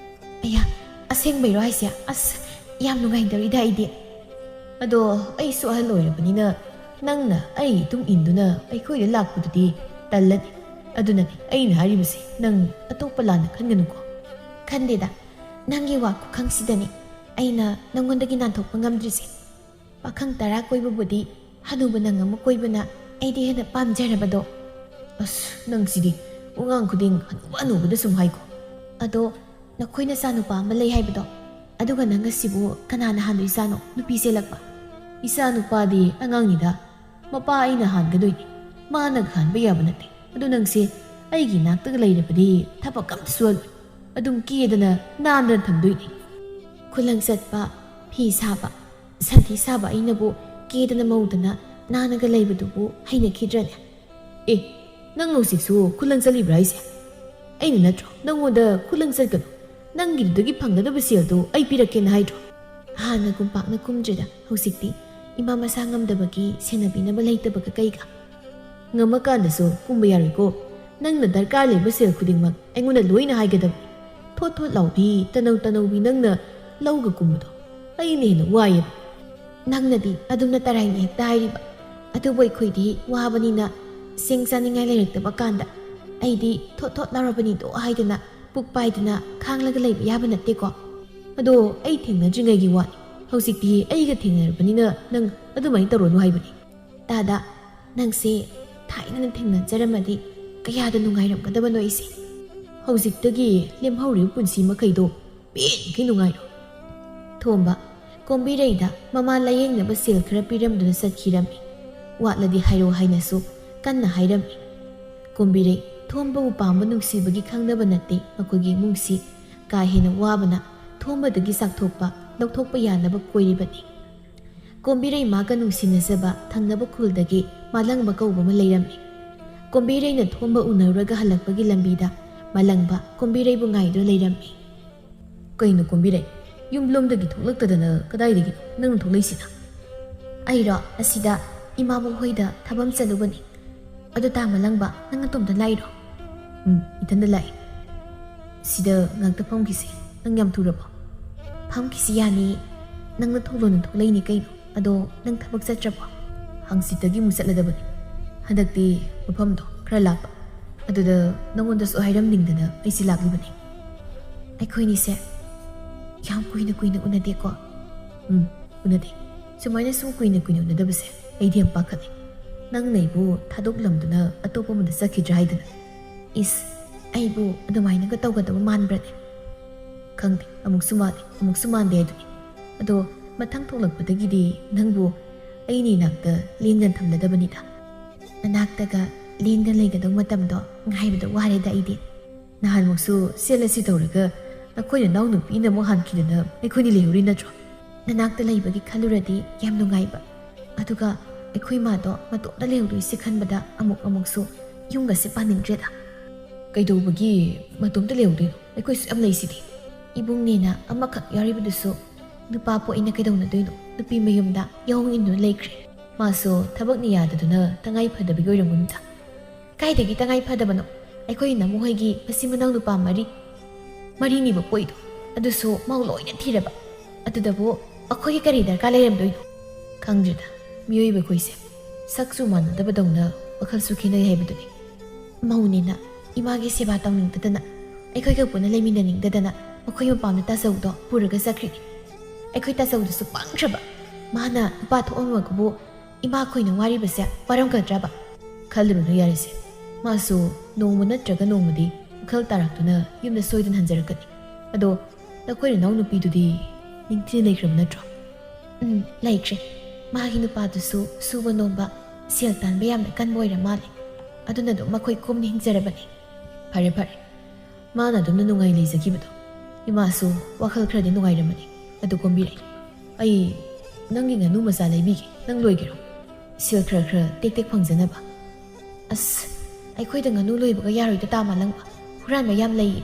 ꯑꯌꯥ, ꯑꯁꯦꯡꯕꯩꯔꯣ ꯍꯥꯏꯁꯦ? ꯑꯁ, ꯌꯥꯝ ꯅꯨꯡꯉꯥꯏꯗꯧꯔꯤꯗ ꯑꯩꯗꯤ꯫ ꯑꯗꯣ ꯑꯩꯁꯨ ꯑꯍꯜ ꯑꯣꯏꯔꯕꯅꯤꯅ ꯅꯪꯅ ꯑꯩ ꯏꯇꯨꯡ ꯏꯟꯗꯨꯅ ꯑꯩꯈꯣꯏꯗ ꯂꯥꯛꯄꯗꯨꯗꯤ ꯇꯜꯂꯅꯤ꯫ ꯑꯗꯨꯅꯅꯤ ꯑꯩꯅ ꯍꯥꯏꯔꯤꯕꯁꯦ, ꯅꯪ ꯑꯇꯣꯞꯄ ꯂꯥꯟꯅ ꯈꯟꯒꯅꯨꯀꯣ꯫ ꯈꯟꯗꯦꯗ, ꯅꯪꯒꯤ ꯋꯥ ꯈꯨꯈꯪꯁꯤꯗꯅꯤ ꯑꯩꯅ ꯅꯪꯉꯣꯟꯗꯒꯤ ꯅꯥꯟꯊꯣꯛꯄ ꯉꯝꯗ꯭ꯔꯤꯁꯦ꯫ ꯄꯥꯈꯪ ꯇꯔꯥ ꯀꯣꯏꯕꯕꯨꯗꯤ ꯍꯅꯨꯕ ꯅꯪ ꯑꯃ ꯀꯣꯏꯕꯅ ꯑꯩꯗꯤ ꯍꯦꯟꯅ ꯄꯥꯝꯖꯔꯕꯗꯣ꯫ ꯑꯁ, ꯅꯪꯁꯤꯗꯤ ꯋꯥꯉꯥꯡ ꯈꯨꯗꯤꯡ ꯍꯅꯨꯕ ꯍꯅꯨꯕꯗ ꯁꯨꯝ ꯍꯥꯏꯀꯣ꯫ ꯑꯗꯣ ꯅꯈꯣꯏ ꯅꯆꯥꯅꯨꯄꯥ ꯑꯃ ꯂꯩ ꯍꯥꯏꯕꯗꯣ, ꯑꯗꯨꯒ ꯅꯪ ꯑꯁꯤꯕꯨ ꯀꯅꯥꯅ ꯍꯥꯟꯗꯣꯏꯖꯥꯠꯅꯣ ꯅꯨꯄꯤ ꯆꯦꯜꯂꯛꯄ? ꯏꯆꯥ ꯅꯨꯄꯥꯗꯤ ꯑꯉꯥꯡꯅꯤꯗ, ꯃꯄꯥ ꯑꯩꯅ ꯍꯥꯟꯒꯗꯣꯏꯅꯤ꯫ ꯃꯥꯅ ꯍꯥꯟꯕ ꯌꯥꯕ ꯅꯠꯇꯦ꯫ ꯑꯗꯨ ꯅꯪꯁꯦ ꯑꯩꯒꯤ ꯏꯅꯥꯛꯇꯒ ꯂꯩꯔꯕꯗꯤ ꯊꯕꯛ ꯑꯝꯇ ꯁꯨꯍꯜꯂꯣꯏ꯫ ꯑꯗꯨꯝ ꯀꯦꯗꯅ ꯅꯥꯟꯗꯅ ꯊꯝꯗꯣꯏꯅꯤ꯫ ꯈꯨꯂꯪ ꯆꯠꯄ, ꯐꯤ ꯁꯥꯕ, ꯁꯟꯊꯤ ꯁꯥꯕ ꯑꯩꯅꯕꯨ ꯀꯦꯗꯅ ꯃꯧꯗꯅ ꯅꯥꯟꯅꯒ ꯂꯩꯕꯗꯨꯕꯨ ꯍꯩꯅꯈꯤꯗ꯭ꯔꯅꯦ? ꯑꯦ, ꯅꯪ ꯍꯧꯖꯤꯛꯁꯨ ꯈꯨꯂꯪ ꯆꯠꯂꯤꯕ꯭ꯔꯥ ꯍꯥꯏꯁꯦ? ꯑꯩꯅ ꯅꯠꯇ꯭ꯔꯣ ꯅꯪꯉꯣꯟꯗ ꯈꯨꯂꯪ ꯆꯠꯀꯅꯨ, ꯅꯪꯒꯤꯗꯨꯗꯒꯤ ꯐꯪꯒꯗꯕ ꯁꯦꯜꯗꯣ ꯑꯩ ꯄꯤꯔꯛꯀꯦꯅ ꯍꯥꯏꯗ꯭ꯔꯣ? ꯍꯥꯟꯅꯒꯨꯝ ꯄꯥꯛꯅ ꯀꯨꯝꯗ꯭ꯔꯦꯗ ꯍꯧꯖꯤꯛꯇꯤ, ꯏꯃꯥ ꯃꯁꯥ ꯉꯝꯗꯕꯒꯤ ꯁꯦꯟꯅꯕꯤꯅꯕ ꯂꯩꯇꯕꯒ ꯀꯩꯒ꯫ ꯉꯝꯃꯀꯥꯟꯗꯁꯨ ꯀꯨꯝꯕ ꯌꯥꯔꯣꯏꯀꯣ꯫ ꯅꯪꯅ ꯗꯔꯀꯥꯔ ꯂꯩꯕ ꯁꯦꯜ ꯈꯨꯗꯤꯡꯃꯛ ꯑꯩꯉꯣꯟꯗ ꯂꯣꯏꯅ ꯍꯥꯏꯒꯗꯕꯅꯤ꯫ ꯊꯣꯠ ꯊꯣꯠ ꯂꯥꯎꯕꯤ, ꯇꯅꯧ ꯇꯅꯧꯕꯤ ꯅꯪꯅ ꯂꯧꯒ ꯀꯨꯝꯕꯗꯣ ꯑꯩꯅ ꯍꯦꯟꯅ ꯋꯥꯏꯌꯦꯕ꯫ ꯅꯪꯅꯗꯤ ꯑꯗꯨꯝꯅ ꯇꯔꯥꯏꯅ ꯍꯦꯛꯇ ꯍꯥꯏꯔꯤꯕ꯫ ꯑꯗꯨꯕꯨ ꯑꯩꯈꯣꯏꯗꯤ ꯋꯥꯕꯅꯤꯅ ꯆꯦꯡ ꯆꯥꯅꯤꯡꯉꯥꯏ ꯂꯩꯔꯛꯇꯕ ꯀꯥꯟꯗ ꯑꯩꯗꯤ ꯊꯣꯠ ꯊꯣꯠ ꯂꯥꯎꯔꯕꯅꯤꯗꯣ ꯍꯥꯏꯗꯅ ꯄꯨꯛ ꯄꯥꯏꯗꯅ ꯈꯥꯡꯂꯒ ꯂꯩꯕ ꯌꯥꯕ ꯅꯠꯇꯦꯀꯣ꯫ ꯑꯗꯣ ꯑꯩ ꯊꯦꯡꯅꯗ꯭ꯔꯤꯉꯩꯒꯤ ꯋꯥꯅꯤ꯫ ꯍꯧꯖꯤꯛꯇꯤ ꯑꯩꯒ ꯊꯦꯡꯅꯔꯕꯅꯤꯅ ꯅꯪ ꯑꯗꯨꯃꯥꯏꯅ ꯇꯧꯔꯅꯨ ꯍꯥꯏꯕꯅꯤ꯫ ꯇꯥꯗ, ꯅꯪꯁꯦ ꯊꯥꯏꯅꯅ ꯊꯦꯡꯅꯖꯔꯝꯃꯗꯤ ꯀꯌꯥꯗ ꯅꯨꯡꯉꯥꯏꯔꯝꯒꯗꯕꯅꯣ ꯑꯩꯁꯦ꯫ ꯍꯧꯖꯤꯛꯇꯒꯤ ꯂꯦꯝꯍꯧꯔꯤꯕ ꯄꯨꯟꯁꯤ ꯃꯈꯩꯗꯣ ꯄꯦꯟꯈꯩ ꯅꯨꯡꯉꯥꯏꯔꯣ꯫ ꯊꯣꯝꯕ, ꯀꯣꯝꯕꯤꯔꯩꯗ ꯃꯃꯥ ꯂꯥꯌꯦꯡꯅꯕ ꯁꯦꯜ ꯈꯔ ꯄꯤꯔꯝꯗꯨꯅ ꯆꯠꯈꯤꯔꯝꯃꯤ꯫ ꯋꯥꯠꯂꯗꯤ ꯍꯥꯏꯔꯣ ꯍꯥꯏꯅꯁꯨ ꯀꯟꯅ ꯍꯥꯏꯔꯝꯃꯤ꯫ ꯀꯣꯝꯕꯤꯔꯩ ꯊꯣꯝꯕꯕꯨ ꯄꯥꯝꯕ ꯅꯨꯡꯁꯤꯕꯒꯤ ꯈꯪꯅꯕ ꯅꯠꯇꯦ꯫ ꯃꯈꯣꯏꯒꯤ ꯏꯃꯨꯡꯁꯤ ꯀꯥ ꯍꯦꯟꯅ ꯋꯥꯕꯅ ꯊꯣꯝꯕꯗꯒꯤ ꯆꯥꯛꯊꯣꯛꯄ, ꯂꯧꯊꯣꯛꯄ ꯌꯥꯅꯕ ꯀꯣꯏꯔꯤꯕꯅꯤ꯫ ꯀꯣꯝꯕꯤꯔꯩ ꯃꯥꯒ ꯅꯨꯡꯁꯤꯅꯖꯕ ꯊꯪꯅꯕ ꯈꯨꯜꯗꯒꯤ ꯃꯥꯂꯪꯕ ꯀꯧꯕ ꯑꯃ ꯂꯩꯔꯝꯃꯤ꯫ ꯀꯣꯝꯕꯤꯔꯩꯅ ꯊꯣꯝꯕ ꯎꯅꯔꯨꯔꯒ ꯍꯜꯂꯛꯄꯒꯤ ꯂꯝꯕꯤꯗ ꯃꯥꯂꯪꯕ ꯀꯣꯝꯕꯤꯔꯩꯕꯨ ꯉꯥꯏꯗꯨꯅ ꯂꯩꯔꯝꯃꯤ꯫ "ꯀꯩꯅꯣ ꯀꯣꯝꯕꯤꯔꯩ, ꯌꯨꯝꯂꯣꯝꯗꯒꯤ ꯊꯣꯛꯂꯛꯇꯗꯅ ꯀꯗꯥꯏꯗꯒꯤꯅꯣ ꯅꯪꯅ ꯊꯣꯛꯂꯛꯏꯁꯤꯅ?" "ꯑꯩꯔꯣ, ꯑꯁꯤꯗ ꯏꯃꯥꯕꯣꯛ ꯍꯣꯏꯗ ꯊꯕꯛ ꯑꯃ ꯆꯠꯂꯨꯕꯅꯤ꯫ ꯑꯗꯨ ꯇꯥ ꯃꯥꯂꯪꯕ, ꯅꯪ ꯅꯇꯣꯝꯇ ꯂꯥꯛꯏꯔꯣ?" "ꯎꯝ, ꯏꯊꯟꯗ ꯂꯥꯛꯏ꯫ ꯁꯤꯗ ꯉꯥꯛꯇ ꯐꯝꯈꯤꯁꯦ꯫ ꯅꯪ ꯌꯥꯝ ꯊꯨꯔꯕꯣ?" "ꯐꯝꯈꯤꯁꯤ ꯌꯥꯅꯤ꯫ ꯅꯪꯅ ꯊꯣꯛꯂꯣꯅ ꯊꯣꯛꯂꯛꯏꯅꯤ ꯀꯩꯅꯣ꯫ ꯑꯗꯣ ꯅꯪ ꯊꯕꯛ ꯆꯠꯇ꯭ꯔꯕꯣ?" "ꯍꯪꯆꯤꯠꯇꯒꯤ ꯑꯃꯨꯛ ꯆꯠꯂꯗꯕꯅꯤ꯫ ꯍꯟꯗꯛꯇꯤ ꯃꯐꯝꯗꯣ ꯈꯔ ꯂꯥꯞꯄ꯫ ꯑꯗꯨꯗ ꯅꯉꯣꯟꯗꯁꯨ ꯍꯥꯏꯔꯝꯅꯤꯡꯗꯅ ꯑꯩꯁꯦ ꯂꯥꯛꯂꯤꯕꯅꯤ꯫ ꯑꯩꯈꯣꯏꯅꯤꯁꯦ ꯌꯥꯝ ꯀꯨꯏꯅ ꯀꯨꯏꯅ ꯎꯅꯗꯦꯀꯣ?" "ꯎꯝ, ꯎꯅꯗꯦ꯫ ꯁꯨꯃꯥꯏꯅ ꯁꯨꯝ ꯀꯨꯏꯅ ꯀꯨꯏꯅ ꯎꯅꯗꯕꯁꯦ ꯑꯩꯗꯤ ꯌꯥꯝ ꯄꯥꯈꯠꯂꯦ꯫ ꯅꯪꯅ ꯑꯩꯕꯨ ꯊꯥꯗꯣꯛꯂꯝꯗꯨꯅ ꯑꯇꯣꯞꯄ ꯑꯃꯗ ꯆꯠꯈꯤꯗ꯭ꯔꯥ ꯍꯥꯏꯗꯅ꯫ ꯏꯁ, ꯑꯩꯕꯨ ꯑꯗꯨꯃꯥꯏꯅꯒ ꯇꯧꯒꯗꯕ ꯃꯥꯟꯕ꯭ꯔꯅꯦ?" "ꯈꯪꯗꯦ, ꯑꯃꯨꯛꯁꯨ ꯃꯥꯜꯂꯤ, ꯑꯃꯨꯛꯁꯨ ꯃꯥꯟꯗꯦ ꯍꯥꯏꯗꯨꯅꯤ꯫ ꯑꯗꯣ ꯃꯊꯪ ꯊꯣꯛꯂꯛꯄꯗꯒꯤꯗꯤ ꯅꯪꯕꯨ ꯑꯩꯅ ꯏꯅꯥꯛꯇ ꯂꯦꯡꯗꯅ ꯊꯝꯂꯗꯕꯅꯤꯗ꯫ ꯅꯅꯥꯛꯇꯒ ꯂꯦꯡꯗꯅ ꯂꯩꯒꯗꯧ ꯃꯇꯝꯗꯣ ꯉꯥꯏꯕꯗ ꯋꯥꯔꯦꯗ ꯑꯩꯗꯤ꯫ ꯅꯍꯥꯟꯃꯨꯛꯁꯨ ꯆꯦꯜꯂꯁꯤ ꯇꯧꯔꯒ ꯅꯈꯣꯏ ꯅꯅꯥꯎ ꯅꯨꯄꯤꯅ ꯑꯃꯨꯛ ꯍꯥꯟꯈꯤꯗꯅ ꯑꯩꯈꯣꯏꯅꯤ ꯂꯩꯍꯧꯔꯤ ꯅꯠꯇ꯭ꯔꯣ? ꯅꯅꯥꯛꯇ ꯂꯩꯕꯒꯤ ꯈꯜꯂꯨꯔꯗꯤ ꯌꯥꯝ ꯅꯨꯡꯉꯥꯏꯕ꯫ ꯑꯗꯨꯒ ꯑꯩꯈꯣꯏ ꯃꯥꯗꯣ ꯃꯇꯣꯝꯇ ꯂꯩꯍꯧꯗꯣꯏꯁꯦ ꯈꯟꯕꯗ ꯑꯃꯨꯛ ꯑꯃꯨꯛꯁꯨ ꯌꯨꯝꯒꯁꯦ ꯄꯥꯅꯤꯡꯗ꯭ꯔꯦꯗ꯫" "ꯀꯩꯗꯧꯕꯒꯤ ꯃꯇꯣꯝꯇ ꯂꯩꯍꯧꯗꯣꯏꯅꯣ? ꯑꯩꯈꯣꯏꯁꯨ ꯌꯥꯝ ꯂꯩꯁꯤꯗꯤ꯫" "ꯏꯕꯨꯡꯅꯦꯅ ꯑꯃꯈꯛ ꯌꯥꯎꯔꯤꯕꯗꯨꯁꯨ ꯅꯨꯄꯥ ꯄꯣꯛꯏꯅ ꯀꯩꯗꯧꯅꯗꯣꯏꯅꯣ? ꯅꯨꯄꯤ ꯃꯌꯨꯝꯗ ꯌꯥꯍꯣꯡ ꯏꯟꯗꯨꯅ ꯂꯩꯈ꯭ꯔꯦ꯫ ꯃꯥꯁꯨ ꯊꯕꯛꯅ ꯌꯥꯗꯗꯨꯅ ꯇꯉꯥꯏ ꯐꯗꯕꯒꯤ ꯑꯣꯏꯔꯝꯒꯅꯤꯗ꯫" "ꯀꯥꯏꯗꯒꯤ ꯇꯉꯥꯏ ꯐꯗꯕꯅꯣ? ꯑꯩꯈꯣꯏ ꯏꯅꯝꯃ ꯍꯣꯏꯒꯤ ꯃꯆꯤꯟ ꯃꯅꯥꯎ ꯅꯨꯄꯥ ꯃꯔꯤ, ꯃꯔꯤꯅꯤꯕ ꯄꯣꯛꯏꯗꯣ, ꯑꯗꯨꯁꯨ ꯃꯧ ꯂꯣꯏꯅ ꯊꯤꯔꯕ꯫ ꯑꯗꯨꯗꯕꯨ ꯑꯩꯈꯣꯏꯒꯤ ꯀꯔꯤ ꯗꯔꯀꯥꯔ ꯂꯩꯔꯝꯗꯣꯏꯅꯣ?" "ꯈꯪꯗ꯭ꯔꯦꯗ, ꯃꯤꯑꯣꯏꯕ ꯑꯩꯈꯣꯏꯁꯦ ꯁꯛꯁꯨ ꯃꯥꯟꯅꯗꯕꯗꯧꯅ ꯋꯥꯈꯜꯁꯨ ꯈꯦꯠꯅꯩ ꯍꯥꯏꯕꯗꯨꯅꯤ꯫ ꯃꯧꯅꯦꯅ ꯏꯃꯥꯒꯤ ꯁꯦꯕꯥ ꯇꯧꯅꯤꯡꯗꯗꯅ, ꯑꯩꯈꯣꯏꯒ ꯄꯨꯟꯅ ꯂꯩꯃꯤꯟꯅꯅꯤꯡꯗꯗꯅ ꯃꯈꯣꯏ ꯃꯄꯥꯝꯗ ꯇꯥꯆꯧꯗꯣ ꯄꯨꯔꯒ ꯆꯠꯈ꯭ꯔꯤꯅꯤ꯫ ꯑꯩꯈꯣꯏ ꯇꯥꯆꯧꯗꯨꯁꯨ ꯄꯪꯈ꯭ꯔꯕ꯫ ꯃꯥꯅ ꯅꯨꯄꯥ ꯊꯣꯛꯑꯝꯃꯒꯕꯨ ꯏꯃꯥ ꯑꯩꯈꯣꯏꯅ ꯋꯥꯔꯤꯕꯁꯦ ꯋꯥꯔꯝꯒꯗ꯭ꯔꯕ?" "ꯈꯜꯂꯨꯔꯅꯨ ꯌꯥꯔꯦꯁꯦ꯫ ꯃꯥꯁꯨ ꯅꯣꯡꯃ ꯅꯠꯇ꯭ꯔꯒ ꯅꯣꯡꯃꯗꯤ ꯋꯥꯈꯜ ꯇꯥꯔꯛꯇꯨꯅ ꯌꯨꯝꯗ ꯁꯣꯏꯗꯅ ꯍꯟꯖꯔꯛꯀꯅꯤ꯫ ꯑꯗꯣ ꯅꯈꯣꯏ ꯅꯅꯥꯎ ꯅꯨꯄꯤꯗꯨꯗꯤ ꯅꯤꯡꯊꯤꯅ ꯂꯩꯈ꯭ꯔꯕ ꯅꯠꯇ꯭ꯔꯣ?" ꯎꯝ, ꯂꯩꯇ꯭ꯔꯦ꯫ ꯃꯥꯒꯤ ꯅꯨꯄꯥꯗꯨꯁꯨ ꯁꯨꯕ ꯅꯣꯝꯕ, ꯁꯦꯜ ꯇꯥꯟꯕ ꯌꯥꯝꯅ ꯀꯟꯕ ꯑꯣꯏꯔ ꯃꯥꯜꯂꯦ꯫ ꯑꯗꯨꯅ ꯑꯗꯨꯝ ꯃꯈꯣꯏ ꯀꯣꯝꯅ ꯍꯤꯡꯖꯔꯕꯅꯤ꯫ ꯐꯔꯦ, ꯐꯔꯦ꯫ ꯃꯥꯅ ꯑꯗꯨꯝꯅ ꯅꯨꯡꯉꯥꯏ ꯂꯩꯖꯈꯤꯕꯗꯣ꯫ ꯏꯃꯥꯁꯨ ꯋꯥꯈꯜ ꯈꯔꯗꯤ ꯅꯨꯡꯉꯥꯏꯔꯝꯃꯅꯤ꯫ ꯑꯗꯨ ꯀꯣꯝꯕꯤꯔꯩ, ꯑꯩ ꯅꯪꯒꯤ ꯉꯥꯅꯨ ꯃꯆꯥ ꯂꯩꯕꯤꯒꯦ꯫ ꯅꯪ ꯂꯣꯏꯒꯦꯔꯣ? ꯁꯦꯜ ꯈꯔ ꯈꯔ ꯇꯦꯛ ꯇꯦꯛ ꯐꯪꯖꯅꯕ꯫ ꯑꯁ, ꯑꯩꯈꯣꯏꯗ ꯉꯥꯅꯨ ꯂꯣꯏꯕꯒ ꯌꯥꯔꯣꯏꯗ, ꯇꯥ ꯃꯥꯂꯪꯕ꯫ ꯍꯨꯔꯥꯟꯕ ꯌꯥꯝ ꯂꯩꯌꯦ꯫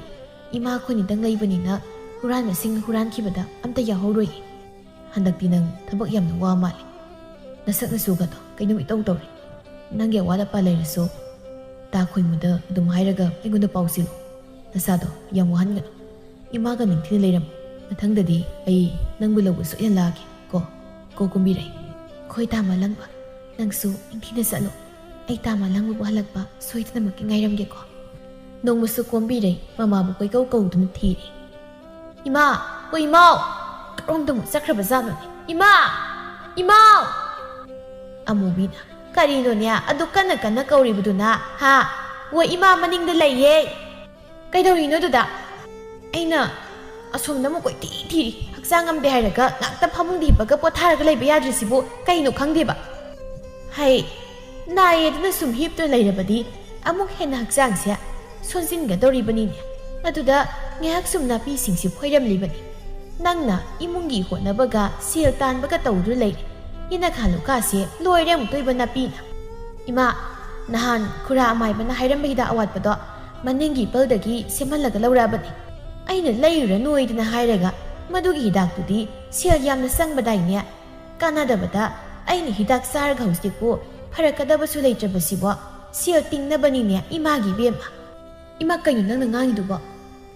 ꯏꯃꯥ ꯑꯩꯈꯣꯏꯅꯤꯗꯪ ꯂꯩꯕꯅꯤꯅ ꯍꯨꯔꯥꯟꯕꯁꯤꯡꯅ ꯍꯨꯔꯥꯟꯈꯤꯕꯗ ꯑꯝꯇ ꯌꯥꯎꯍꯧꯔꯣꯏꯌꯦ꯫ ꯍꯟꯗꯛꯇꯤ ꯅꯪ ꯊꯕꯛ ꯌꯥꯝꯅ ꯋꯥ ꯃꯥꯜꯂꯦ꯫ ꯅꯁꯛ ꯅꯁꯨꯒꯗꯣ ꯀꯩꯅꯣꯝ ꯏꯇꯧ ꯇꯧꯔꯦ꯫ ꯅꯪꯒꯤ ꯑꯋꯥꯠ ꯑꯄꯥ ꯂꯩꯔꯁꯨ ꯇꯥ ꯈꯣꯏꯃꯨꯗ ꯑꯗꯨꯝ ꯍꯥꯏꯔꯒ ꯑꯩꯉꯣꯟꯗ ꯄꯥꯎ ꯆꯦꯜꯂꯨ꯫ ꯅꯁꯥꯗꯣ ꯌꯥꯝ ꯋꯥꯍꯟꯒꯅꯨ꯫ ꯏꯃꯥꯒ ꯅꯤꯡꯊꯤꯅ ꯂꯩꯔꯝꯃꯨ꯫ ꯃꯊꯪꯗꯗꯤ ꯑꯩ ꯅꯪꯕꯨ ꯂꯧꯕ ꯁꯣꯏꯗꯅ ꯂꯥꯛꯑꯒꯦ ꯀꯣ꯫ ꯀꯣ ꯀꯣꯝꯕꯤꯔꯩ꯫ ꯍꯣꯏ ꯇꯥ ꯃꯥꯂꯪꯕ, ꯅꯪꯁꯨ ꯅꯤꯡꯊꯤꯅ ꯆꯠꯂꯣ꯫ ꯑꯩ ꯇꯥ ꯃꯥꯂꯪꯕꯕꯨ ꯍꯜꯂꯛꯄ ꯁꯣꯏꯗꯅꯃꯛꯀꯤ ꯉꯥꯏꯔꯝꯒꯦꯀꯣ꯫ ꯅꯣꯡꯃꯁꯨ ꯀꯣꯝꯕꯤꯔꯩ ꯃꯃꯥꯕꯨ ꯀꯣꯏꯀꯧ ꯀꯧꯗꯨꯅ ꯊꯤꯔꯦ꯫ "ꯏꯃꯥ! ꯀꯣ ꯏꯃꯥꯎ! ꯀꯔꯣꯝꯗ ꯑꯃꯨꯛ ꯆꯠꯈ꯭ꯔꯕꯖꯥꯠꯅꯣꯅꯦ? ꯏꯃꯥ! ꯏꯃꯥꯎ!" ꯑꯃꯨꯕꯤꯅ, "ꯀꯔꯤꯅꯣꯅꯦ ꯑꯗꯨ ꯀꯟꯅ ꯀꯟꯅ ꯀꯧꯔꯤꯕꯗꯨꯅ, ꯍꯥ? ꯍꯣ ꯏꯃꯥ ꯃꯅꯤꯡꯗ ꯂꯩꯌꯦ꯫ ꯀꯩꯗꯧꯔꯤꯅꯣ ꯑꯗꯨꯗ?" ꯑꯩꯅ ꯑꯁꯣꯝꯗ ꯑꯃꯨꯛ ꯀꯣꯏꯊꯤ ꯊꯤꯔꯤ꯫ ꯍꯛꯆꯥꯡ ꯉꯝꯗꯦ ꯍꯥꯏꯔꯒ ꯉꯥꯛꯇ ꯐꯃꯨꯡꯗ ꯍꯤꯞꯄꯒ ꯄꯣꯊꯥꯔꯒ ꯂꯩꯕ ꯌꯥꯗ꯭ꯔꯤꯁꯤꯕꯨ ꯀꯩꯅꯣ ꯈꯪꯗꯦꯕ꯫ ꯍꯩ, ꯅꯥꯏꯌꯦ ꯑꯗꯨꯅ ꯁꯨꯝ ꯍꯤꯞꯇꯨꯅ ꯂꯩꯔꯕꯗꯤ ꯑꯃꯨꯛ ꯍꯦꯟꯅ ꯍꯛꯆꯥꯡꯁꯦ ꯁꯣꯟꯖꯤꯟꯒꯗꯧꯔꯤꯕꯅꯤꯅꯦ꯫ ꯑꯗꯨꯗ ꯉꯥꯏꯍꯥꯛ ꯁꯨꯝ ꯅꯥꯄꯤꯁꯤꯡꯁꯤ ꯐꯣꯏꯔꯝꯂꯤꯕꯅꯤ꯫ ꯅꯪꯅ ꯏꯃꯨꯡꯒꯤ ꯍꯣꯠꯅꯕꯒ ꯁꯦꯜ ꯇꯥꯟꯕꯒ ꯇꯧꯗꯨꯅ ꯂꯩꯔꯦ꯫ ꯏꯅꯈꯥ ꯂꯨꯈꯥꯁꯦ ꯂꯣꯏꯔꯦ ꯑꯃꯨꯛꯇꯣꯏꯕ ꯅꯥꯄꯤꯅ꯫ ꯏꯃꯥ, ꯅꯍꯥꯟ ꯈꯨꯔꯥ ꯑꯃꯥꯏꯕꯅ ꯍꯥꯏꯔꯝꯕ ꯍꯤꯗꯥꯛ ꯑꯋꯥꯠꯄꯗꯣ ꯃꯅꯤꯡꯒꯤ ꯏꯄꯜꯗꯒꯤ ꯁꯦꯝꯍꯜꯂꯒ ꯂꯧꯔꯛꯑꯕꯅꯤ꯫ ꯑꯩꯅ ꯂꯩꯔꯨꯔꯅꯨ ꯍꯥꯏꯗꯅ ꯍꯥꯏꯔꯒ ꯃꯗꯨꯒꯤ ꯍꯤꯗꯥꯛꯇꯨꯗꯤ ꯁꯦꯜ ꯌꯥꯝꯅ ꯆꯪꯕꯗꯥꯏꯅꯦ? ꯀꯥꯟꯅꯗꯕꯗ ꯑꯩꯅ ꯍꯤꯗꯥꯛ ꯆꯥꯔꯒ ꯍꯧꯖꯤꯛꯄꯨ ꯐꯔꯛꯀꯗꯕꯁꯨ ꯂꯩꯇ꯭ꯔꯕꯁꯤꯕꯣ꯫ ꯁꯦꯜ ꯇꯤꯡꯅꯕꯅꯤꯅꯦ ꯏꯃꯥꯒꯤ ꯏꯕꯦꯝꯃ꯫ ꯏꯃꯥ, ꯀꯩꯅꯣ ꯅꯪꯅ ꯉꯥꯡꯉꯤꯗꯨꯕꯣ?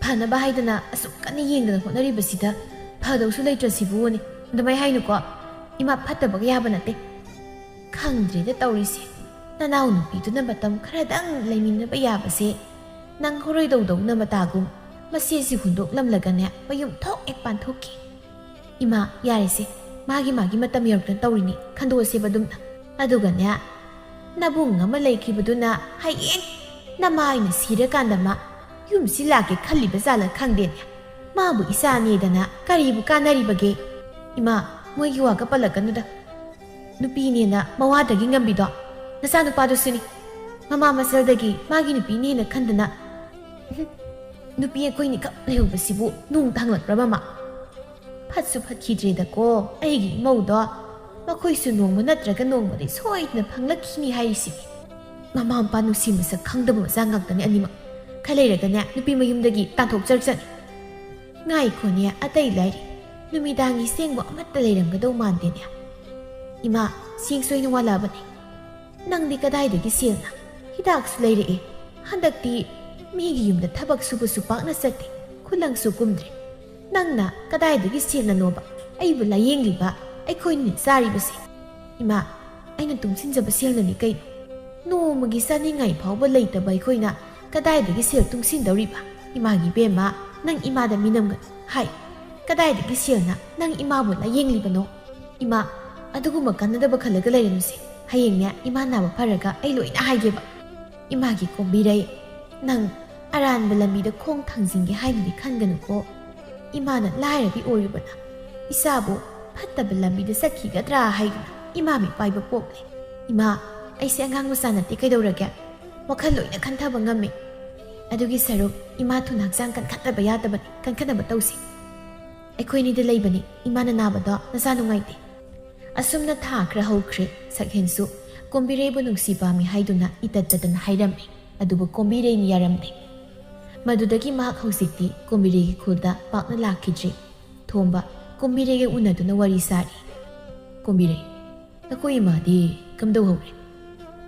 ꯐꯅꯕ ꯍꯥꯏꯗꯅ ꯑꯁꯨꯛ ꯀꯟꯅ ꯌꯦꯡꯗꯅ ꯍꯣꯠꯅꯔꯤꯕꯁꯤꯗ ꯐꯗꯧꯁꯨ ꯂꯩꯇ꯭ꯔꯁꯤꯕꯨꯅꯦ꯫ ꯑꯗꯨꯃꯥꯏ ꯍꯥꯏꯅꯨꯀꯣ꯫ ꯏꯃꯥ, ꯐꯠꯇꯕꯒ ꯌꯥꯕ ꯅꯠꯇꯦ꯫ ꯈꯪꯗ꯭ꯔꯦꯗ ꯇꯧꯔꯤꯁꯦ꯫ ꯅꯅꯥꯎ ꯅꯨꯄꯤꯗꯨꯅ ꯃꯇꯝ ꯈꯔꯗꯪ ꯂꯩꯃꯤꯟꯅꯕ ꯌꯥꯕꯁꯦ ꯅꯪ ꯍꯧꯔꯣꯏꯗꯧꯗꯧꯅ ꯃꯇꯥꯒꯨꯝ ꯃꯆꯦꯁꯤ ꯍꯨꯟꯗꯣꯛꯂꯝꯂꯒꯅꯦ ꯃꯌꯨꯝ ꯊꯣꯛ ꯍꯦꯛ ꯄꯥꯟꯊꯣꯛꯈꯤ꯫ ꯏꯃꯥ, ꯌꯥꯔꯦꯁꯦ, ꯃꯥꯒꯤ ꯃꯥꯒꯤ ꯃꯇꯝ ꯌꯧꯔꯛꯇꯅ ꯇꯧꯔꯤꯅꯤ, ꯈꯟꯗꯣꯛꯑꯁꯦꯕ ꯑꯗꯨꯝꯅ꯫ ꯑꯗꯨꯒꯅꯦ, ꯅꯕꯨꯡ ꯑꯃ ꯂꯩꯈꯤꯕꯗꯨꯅ ꯍꯌꯦꯡ ꯅꯃꯥꯏꯅ ꯁꯤꯔꯀꯥꯟꯗ ꯃꯥ ꯌꯨꯝꯁꯤ ꯂꯥꯛꯀꯦ ꯈꯜꯂꯤꯕ ꯖꯥꯠꯂ ꯈꯪꯗꯦꯅꯦ꯫ ꯃꯥꯕꯨ ꯏꯆꯥꯅꯦꯗꯅ ꯀꯔꯤꯕꯨ ꯀꯥꯟꯅꯔꯤꯕꯒꯦ? ꯏꯃꯥ, ꯃꯣꯏꯒꯤ ꯋꯥꯒ ꯄꯜꯂꯛꯀꯅꯨꯗ꯫ ꯅꯨꯄꯤꯅꯦꯅ ꯃꯋꯥꯗꯒꯤ ꯉꯝꯕꯤꯗꯣ ꯅꯆꯥꯅꯨꯄꯥꯗꯨꯁꯨꯅꯤ꯫ ꯃꯃꯥ ꯃꯆꯜꯗꯒꯤ ꯃꯥꯒꯤ ꯅꯨꯄꯤꯅꯦꯅ ꯈꯟꯗꯅ, ꯅꯨꯄꯤ ꯑꯩꯈꯣꯏꯅꯤꯈꯛ ꯂꯩꯍꯧꯕꯁꯤꯕꯨ ꯅꯣꯡ ꯊꯥꯡꯂꯛꯄ꯭ꯔꯕ ꯃꯥ? ꯐꯠꯁꯨ ꯐꯠꯈꯤꯗ꯭ꯔꯦꯗꯀꯣ ꯑꯩꯒꯤ ꯏꯃꯧꯗꯣ꯫ ꯃꯈꯣꯏꯁꯨ ꯅꯣꯡꯃ ꯅꯠꯇ꯭ꯔꯒ ꯅꯣꯡꯃꯗꯤ ꯁꯣꯏꯗꯅ ꯐꯪꯂꯛꯈꯤꯅꯤ ꯍꯥꯏꯔꯤꯁꯤꯅꯤ꯫ ꯃꯃꯥ ꯃꯄꯥ ꯅꯨꯡꯁꯤ ꯃꯁꯛ ꯈꯪꯗꯕ ꯃꯆꯥ ꯉꯥꯛꯇꯅꯤ ꯑꯅꯤꯃꯛ꯫ ꯈꯔ ꯂꯩꯔꯒꯅꯦ ꯅꯨꯄꯤ ꯃꯌꯨꯝꯗꯒꯤ ꯇꯥꯟꯊꯣꯛꯆꯔꯛꯆꯅꯤ꯫ ꯉꯥꯏꯈꯣꯅꯦ, ꯑꯇꯩ ꯂꯥꯏꯔꯤ, ꯅꯨꯃꯤꯗꯥꯡꯒꯤ ꯁꯦꯡꯕ ꯑꯃꯠꯇ ꯂꯩꯔꯝꯒꯗꯧ ꯃꯥꯟꯗꯦꯅꯦ꯫ ꯏꯃꯥ, ꯁꯦꯡꯁꯣꯏꯅ ꯋꯥꯠꯂꯛꯑꯕꯅꯦ꯫ ꯅꯪꯗꯤ ꯀꯗꯥꯏꯗꯒꯤ ꯁꯦꯜꯅ? ꯍꯤꯗꯥꯛꯁꯨ ꯂꯩꯔꯛꯑꯦ꯫ ꯍꯟꯗꯛꯇꯤ ꯃꯤꯒꯤ ꯌꯨꯝꯗ ꯊꯕꯛ ꯁꯨꯕꯁꯨ ꯄꯥꯛꯅ ꯆꯠꯇꯦ, ꯈꯨꯂꯪꯁꯨ ꯀꯨꯝꯗ꯭ꯔꯦ꯫ ꯅꯪꯅ ꯀꯗꯥꯏꯗꯒꯤ ꯁꯦꯜꯅꯅꯣꯕ ꯑꯩꯕꯨ ꯂꯥꯌꯦꯡꯂꯤꯕ, ꯑꯩꯈꯣꯏꯅ ꯆꯥꯔꯤꯕꯁꯦ? ꯏꯃꯥ, ꯑꯩꯅ ꯇꯨꯡꯁꯤꯟꯖꯕ ꯁꯦꯜꯅꯅꯤ ꯀꯩꯅꯣ꯫ ꯅꯣꯡꯃꯒꯤ ꯆꯥꯅꯤꯡꯉꯥꯏ ꯐꯥꯎꯕ ꯂꯩꯇꯕ ꯑꯩꯈꯣꯏꯅ ꯀꯗꯥꯏꯗꯒꯤ ꯁꯦꯜ ꯇꯨꯡꯁꯤꯟꯗꯧꯔꯤꯕ? ꯏꯃꯥꯒꯤ ꯏꯕꯦꯝꯃ, ꯅꯪ ꯏꯃꯥꯗ ꯃꯤꯅꯝꯒꯅꯨ꯫ ꯍꯥꯏ, ꯀꯗꯥꯏꯗꯒꯤ ꯁꯦꯜꯅ ꯅꯪ ꯏꯃꯥꯕꯨ ꯂꯥꯌꯦꯡꯂꯤꯕꯅꯣ? ꯏꯃꯥ, ꯑꯗꯨꯒꯨꯝꯕ ꯀꯥꯟꯅꯗꯕ ꯈꯜꯂꯒ ꯂꯩꯔꯅꯨꯁꯦ꯫ ꯍꯌꯦꯡꯅꯦ ꯏꯃꯥ ꯅꯥꯕ ꯐꯔꯒ ꯑꯩ ꯂꯣꯏꯅ ꯍꯥꯏꯒꯦꯕ꯫ ꯏꯃꯥꯒꯤ ꯀꯣꯝꯕꯤꯔꯩ, ꯅꯪ ꯑꯔꯥꯟꯕ ꯂꯝꯕꯤꯗ ꯈꯣꯡ ꯊꯥꯡꯖꯤꯟꯒꯦ ꯍꯥꯏꯅꯗꯤ ꯈꯟꯒꯅꯨꯀꯣ꯫ ꯏꯃꯥꯅ ꯂꯥꯏꯔꯕꯤ ꯑꯣꯏꯔꯨꯕꯅ ꯏꯆꯥꯕꯨ ꯐꯠꯇꯕ ꯂꯝꯕꯤꯗ ꯆꯠꯈꯤꯒꯗ꯭ꯔꯥ ꯍꯥꯏꯗꯨꯅ ꯏꯃꯥ ꯃꯤꯠ ꯄꯥꯏꯕ ꯄꯣꯛꯂꯦ꯫ ꯏꯃꯥ, ꯑꯩꯁꯦ ꯑꯉꯥꯡ ꯃꯆꯥ ꯅꯠꯇꯦ, ꯀꯩꯗꯧꯔꯒꯦ? ꯋꯥꯈꯜ ꯂꯣꯏꯅ ꯈꯟꯊꯕ ꯉꯝꯃꯤ꯫ ꯑꯗꯨꯒꯤ ꯁꯔꯨꯛ ꯏꯃꯥ ꯊꯨꯅ ꯍꯛꯆꯥꯡ ꯀꯟꯈꯠꯅꯕ ꯌꯥꯗꯕꯅꯤ, ꯀꯟꯈꯠꯅꯕ ꯇꯧꯁꯤ꯫ ꯑꯩꯈꯣꯏꯅꯤꯗ ꯂꯩꯕꯅꯤ ꯏꯃꯥꯅ ꯅꯥꯕꯗꯣ ꯅꯆꯥ ꯅꯨꯡꯉꯥꯏꯇꯦ꯫ ꯑꯁꯨꯝꯅ ꯊꯥ ꯈꯔ ꯍꯧꯈ꯭ꯔꯦ꯫ ꯁꯛꯍꯦꯟꯁꯨ ꯀꯣꯝꯕꯤꯔꯩꯕꯨ ꯅꯨꯡꯁꯤ ꯄꯥꯝꯃꯤ ꯍꯥꯏꯗꯨꯅ ꯏꯇꯠ ꯇꯠꯇꯅ ꯍꯥꯏꯔꯝꯃꯤ꯫ ꯑꯗꯨꯕꯨ ꯀꯣꯝꯕꯤꯔꯩꯅ ꯌꯥꯔꯝꯗꯦ꯫ ꯃꯗꯨꯗꯒꯤ ꯃꯍꯥꯛ ꯍꯧꯖꯤꯛꯇꯤ ꯀꯣꯝꯕꯤꯔꯩꯒꯤ ꯈꯨꯜꯗ ꯄꯥꯛꯅ ꯂꯥꯛꯈꯤꯗ꯭ꯔꯦ꯫ ꯊꯣꯝꯕ ꯀꯣꯝꯕꯤꯔꯩꯒ ꯎꯅꯗꯨꯅ ꯋꯥꯔꯤ ꯁꯥꯔꯤ꯫ ꯀꯣꯝꯕꯤꯔꯩ, ꯅꯈꯣꯏ ꯏꯃꯥꯗꯤ ꯀꯝꯗꯧꯍꯧꯔꯦ?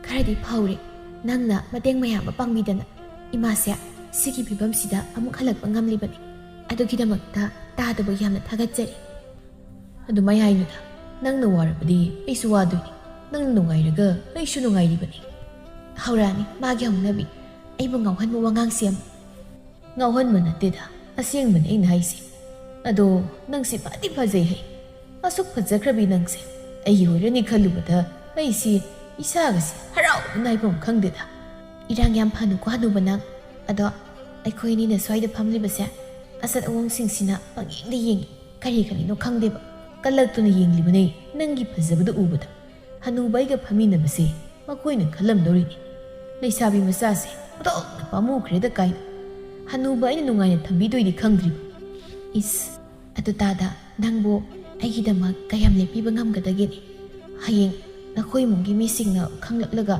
ꯈꯔꯗꯤ ꯐꯍꯧꯔꯦ꯫ ꯅꯪꯅ ꯃꯇꯦꯡ ꯃꯌꯥꯝ ꯑꯃ ꯄꯥꯡꯕꯤꯗꯅ ꯏꯃꯥꯁꯦ ꯁꯤꯒꯤ ꯐꯤꯕꯝꯁꯤꯗ ꯑꯃꯨꯛ ꯍꯜꯂꯛꯄ ꯉꯝꯂꯤꯕꯅꯤ꯫ ꯑꯗꯨꯒꯤꯗꯃꯛꯇ ꯇꯥꯗꯕ ꯌꯥꯝꯅ ꯊꯥꯒꯠꯆꯔꯤ꯫ ꯑꯗꯨꯃꯥꯏ ꯍꯥꯏꯅꯨꯗ꯫ ꯅꯪꯅ ꯋꯥꯔꯕꯗꯤ ꯑꯩꯁꯨ ꯋꯥꯗꯣꯏꯅꯤ꯫ ꯅꯪꯅ ꯅꯨꯡꯉꯥꯏꯔꯒ ꯑꯩꯁꯨ ꯅꯨꯡꯉꯥꯏꯔꯤꯕꯅꯤ꯫ ꯍꯧꯔꯛꯑꯅꯤ ꯃꯥꯒꯤ ꯍꯧꯅꯕꯤ꯫ ꯑꯩꯕꯨ ꯉꯥꯎꯍꯟꯕ ꯋꯥꯉꯥꯡꯁꯦ ꯑꯃ꯫ ꯉꯥꯎꯍꯟꯕ ꯅꯠꯇꯦꯗ, ꯑꯁꯦꯡꯕꯅꯤ ꯑꯩꯅ ꯍꯥꯏꯁꯦ꯫ ꯑꯗꯣ ꯅꯪꯁꯦ ꯐꯗꯤ ꯐꯖꯩ ꯍꯩ꯫ ꯑꯁꯨꯛ ꯐꯖꯈ꯭ꯔꯕꯤ ꯅꯪꯁꯦ ꯑꯩꯒꯤ ꯑꯣꯏꯔꯅꯤ ꯈꯜꯂꯨꯕꯗ ꯑꯩꯁꯤ ꯏꯁꯥꯒꯁꯦ ꯍꯔꯥꯎꯕꯅ ꯍꯥꯏꯐꯝ ꯈꯪꯗꯦꯗ꯫ ꯏꯔꯥꯡ ꯌꯥꯝ ꯐꯅꯨꯀꯣ ꯍꯅꯨꯕ ꯅꯪ꯫ ꯑꯗꯣ ꯑꯩꯈꯣꯏ ꯑꯅꯤꯅ ꯁ꯭ꯋꯥꯏꯗ ꯐꯝꯂꯤꯕꯁꯦ ꯑꯁꯠ ꯑꯑꯣꯡꯁꯤꯡꯁꯤꯅ ꯄꯪꯌꯦꯡꯗ ꯌꯦꯡꯉꯤ꯫ ꯀꯔꯤ ꯀꯔꯤꯅꯣ ꯈꯪꯗꯦꯕ꯫ ꯀꯜꯂꯛꯇꯨꯅ ꯌꯦꯡꯂꯤꯕꯅꯦ ꯅꯪꯒꯤ ꯐꯖꯕꯗꯨ ꯎꯕꯗ꯫ ꯍꯅꯨꯕ ꯑꯩꯒ ꯐꯝꯃꯤꯟꯅꯕꯁꯦ ꯃꯈꯣꯏꯅ ꯈꯜꯂꯝꯗꯧꯔꯤꯅꯤ꯫ ꯂꯩꯁꯥꯕꯤ ꯃꯆꯥꯁꯦ ꯑꯣꯟꯊꯣꯛꯅ ꯄꯥꯝꯃꯨꯈ꯭ꯔꯦꯗ ꯀꯥꯏꯅ꯫ ꯍꯅꯨꯕ ꯑꯩꯅ ꯅꯨꯡꯉꯥꯏꯅ ꯊꯝꯕꯤꯗꯣꯏꯗꯤ ꯈꯪꯗ꯭ꯔꯤꯕ꯫ ꯏꯁ, ꯑꯗꯨ ꯇꯥꯗ, ꯅꯪꯕꯨ ꯑꯩꯒꯤꯗꯃꯛ ꯀꯌꯥꯝ ꯂꯦꯞꯄꯤꯕ ꯉꯝꯒꯗꯒꯦꯅꯦ? ꯍꯌꯦꯡ ꯅꯈꯣꯏ ꯏꯃꯨꯡꯒꯤ ꯃꯤꯁꯤꯡꯅ ꯈꯪꯂꯛꯂꯒ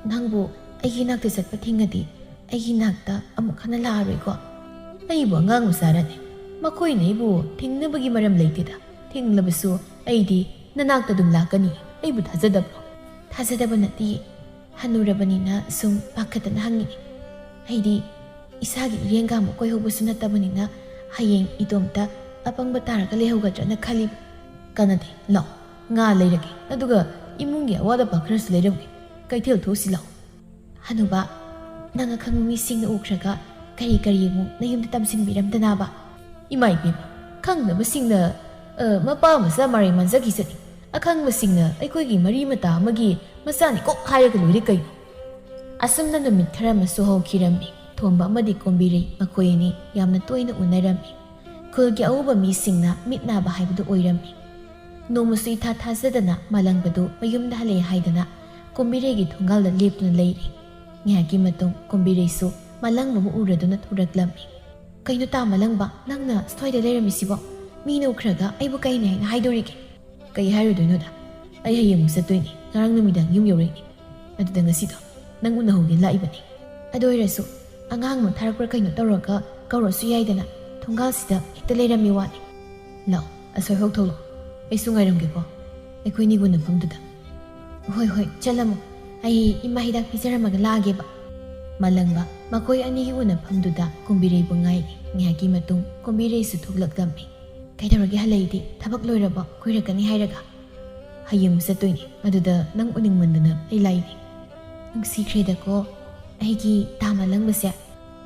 ꯅꯪꯕꯨ ꯑꯩꯒꯤ ꯅꯥꯛꯇ ꯆꯠꯄ ꯊꯤꯡꯉꯗꯤ ꯑꯩꯒꯤ ꯅꯥꯛꯇ ꯑꯃꯨꯛ ꯍꯟꯅ ꯂꯥꯛꯑꯔꯣꯏꯀꯣ? ꯑꯩꯕꯨ ꯑꯉꯥꯡ ꯃꯆꯥꯔꯅꯦ? ꯃꯈꯣꯏꯅ ꯑꯩꯕꯨ ꯊꯤꯡꯅꯕꯒꯤ ꯃꯔꯝ ꯂꯩꯇꯦꯗ꯫ ꯊꯤꯡꯂꯕꯁꯨ ꯑꯩꯗꯤ ꯅꯅꯥꯛꯇ ꯑꯗꯨꯝ ꯂꯥꯛꯀꯅꯤ꯫ ꯑꯩꯕꯨ ꯊꯥꯖꯗꯕ꯭ꯔꯣ? ꯊꯥꯖꯗꯕ ꯅꯠꯇꯤꯌꯦ꯫ ꯍꯅꯨꯔꯕꯅꯤꯅ ꯁꯨꯝ ꯄꯥꯈꯠꯇꯅ ꯍꯪꯉꯤꯅꯦ꯫ ꯑꯩꯗꯤ ꯏꯁꯥꯒꯤ ꯏꯔꯦꯡꯒ ꯑꯃꯨꯛ ꯀꯣꯏꯍꯧꯕꯁꯨ ꯅꯠꯇꯕꯅꯤꯅ ꯍꯌꯦꯡ ꯏꯇꯣꯝꯇ ꯑꯄꯪꯕ ꯇꯥꯔꯒ ꯂꯩꯍꯧꯒꯗ꯭ꯔꯅ ꯈꯜꯂꯤꯕ꯫ ꯀꯥꯟꯅꯗꯦ, ꯂꯥꯛꯑꯣ, ꯉꯥ ꯂꯩꯔꯒꯦ, ꯑꯗꯨꯒ ꯏꯃꯨꯡꯒꯤ ꯑꯋꯥꯠ ꯑꯄꯥ ꯈꯔꯁꯨ ꯂꯩꯔꯝꯒꯦ꯫ ꯀꯩꯊꯦꯜ ꯊꯣꯛꯁꯤ ꯂꯥꯛꯑꯣ꯫ ꯍꯅꯨꯕ, ꯅꯪ ꯑꯈꯪꯕ ꯃꯤꯁꯤꯡꯅ ꯎꯈ꯭ꯔꯒ ꯀꯔꯤ ꯀꯔꯤ ꯑꯃꯨꯛ ꯅꯌꯨꯝꯗ ꯇꯝꯁꯤꯟꯕꯤꯔꯝꯗꯅꯕ? ꯏꯃꯥ ꯏꯕꯦꯝꯃ, ꯈꯪꯗꯕꯁꯤꯡꯅ, ꯑ, ꯃꯄꯥ ꯃꯆꯥ ꯃꯔꯩ ꯃꯥꯟꯖꯈꯤꯁꯅꯤ꯫ ꯑꯈꯪꯕꯁꯤꯡꯅ ꯑꯩꯈꯣꯏꯒꯤ ꯃꯔꯤ ꯃꯇꯥ ꯑꯃꯒꯤ ꯃꯆꯥꯅꯤ ꯀꯣꯛ ꯍꯥꯏꯔꯒ ꯂꯣꯏꯔꯦ ꯀꯩꯅꯣ꯫ ꯑꯁꯨꯝꯅ ꯅꯨꯃꯤꯠ ꯈꯔ ꯑꯃꯁꯨ ꯍꯧꯈꯤꯔꯝꯃꯤ꯫ ꯊꯣꯝꯕ ꯑꯃꯗꯤ ꯀꯣꯝꯕꯤꯔꯩ ꯃꯈꯣꯏ ꯑꯅꯤ ꯌꯥꯝꯅ ꯇꯣꯏꯅ ꯎꯅꯔꯝꯃꯤ꯫ ꯈꯨꯜꯒꯤ ꯑꯎꯕ ꯃꯤꯁꯤꯡꯅ ꯃꯤꯠ ꯅꯥꯕ ꯍꯥꯏꯕꯗꯨ ꯑꯣꯏꯔꯝꯃꯤ꯫ ꯅꯣꯡꯃꯁꯨ ꯏꯊꯥ ꯊꯥꯖꯗꯅ ꯃꯥꯂꯪꯕꯗꯨ ꯃꯌꯨꯝꯗ ꯍꯜꯂꯛꯑꯦ ꯍꯥꯏꯗꯅ ꯀꯣꯝꯕꯤꯔꯩꯒꯤ ꯊꯣꯡꯒꯥꯜꯗ ꯂꯦꯞꯇꯨꯅ ꯂꯩꯔꯤ꯫ ꯉꯥꯏꯍꯥꯛꯀꯤ ꯃꯇꯨꯡ ꯀꯣꯝꯕꯤꯔꯩꯁꯨ ꯃꯥꯂꯪꯕꯕꯨ ꯎꯔꯗꯨꯅ ꯊꯣꯔꯛꯂꯝꯃꯤ꯫ "ꯀꯩꯅꯣ ꯇꯥ ꯃꯥꯂꯪꯕ, ꯅꯪꯅ ꯁ꯭ꯋꯥꯏꯗ ꯂꯩꯔꯝꯃꯤꯁꯤꯕꯣ? ꯃꯤꯅ ꯎꯈ꯭ꯔꯒ ꯑꯩꯕꯨ ꯀꯩꯅꯦ ꯍꯥꯏꯅ ꯍꯥꯏꯗꯣꯔꯤꯒꯦ?" "ꯀꯩ ꯍꯥꯏꯔꯨꯗꯣꯏꯅꯣꯗ? ꯑꯩ ꯍꯌꯦꯡ ꯑꯃꯨꯛ ꯆꯠꯇꯣꯏꯅꯦ꯫ ꯉꯔꯥꯡ ꯅꯨꯃꯤꯗꯥꯡ ꯌꯨꯝ ꯌꯧꯔꯛꯏꯅꯦ꯫ ꯑꯗꯨꯗ ꯉꯁꯤꯗꯣ ꯅꯪ ꯎꯅꯍꯧꯒꯦꯅ ꯂꯥꯛꯏꯕꯅꯦ꯫ ꯑꯗꯨ ꯑꯣꯏꯔꯁꯨ ꯑꯉꯥꯡ ꯑꯃ ꯊꯥꯔꯛꯄ꯭ꯔꯥ ꯀꯩꯅꯣ ꯇꯧꯔꯒ ꯀꯧꯔꯛꯁꯨ ꯌꯥꯏꯗꯅ, ꯊꯣꯡꯒꯥꯜꯁꯤꯗ ꯍꯦꯛꯇ ꯂꯩꯔꯝꯃꯤ ꯋꯥꯅꯤ꯫ ꯂꯥꯛꯑꯣ, ꯑꯁ꯭ꯋꯥꯏꯐꯥꯎ ꯊꯣꯛꯂꯛꯑꯣ꯫ ꯑꯩꯁꯨ ꯉꯥꯏꯔꯝꯒꯦꯀꯣ꯫ ꯑꯩꯈꯣꯏꯅꯤꯒꯤ ꯎꯅꯐꯝꯗꯨꯗ꯫" "ꯍꯣꯏ, ꯍꯣꯏ, ꯆꯠꯂꯝꯃꯣ꯫ ꯑꯩ ꯏꯃꯥ ꯍꯤꯗꯥꯛ ꯄꯤꯖꯔꯝꯃꯒ ꯂꯥꯛꯑꯒꯦꯕ꯫" ꯃꯥꯂꯪꯕ ꯃꯈꯣꯏ ꯑꯅꯤꯒꯤ ꯎꯅꯐꯝꯗꯨꯗ ꯀꯣꯝꯕꯤꯔꯩꯕꯨ ꯉꯥꯏꯔꯤ꯫ ꯉꯥꯏꯍꯥꯛꯀꯤ ꯃꯇꯨꯡ ꯀꯣꯝꯕꯤꯔꯩꯁꯨ ꯊꯣꯛꯂꯛꯂꯝꯃꯤ꯫ "ꯀꯩꯗꯧꯔꯒꯦ ꯍꯜꯂꯛꯏꯗꯤ? ꯊꯕꯛ ꯂꯣꯏꯔꯕꯣ? ꯀꯨꯏꯔꯛꯀꯅꯤ ꯍꯥꯏꯔꯒ?" "ꯍꯌꯦꯡ ꯆꯠꯇꯣꯏꯅꯦ꯫ ꯑꯗꯨꯗ ꯅꯪ ꯎꯅꯤꯡꯃꯟꯗꯅ ꯑꯩ ꯂꯥꯛꯏꯅꯦ꯫" "ꯅꯨꯡꯁꯤꯈ꯭ꯔꯦꯗꯀꯣ ꯑꯩꯒꯤ ꯇꯥ ꯃꯥꯂꯪꯕꯁꯦ꯫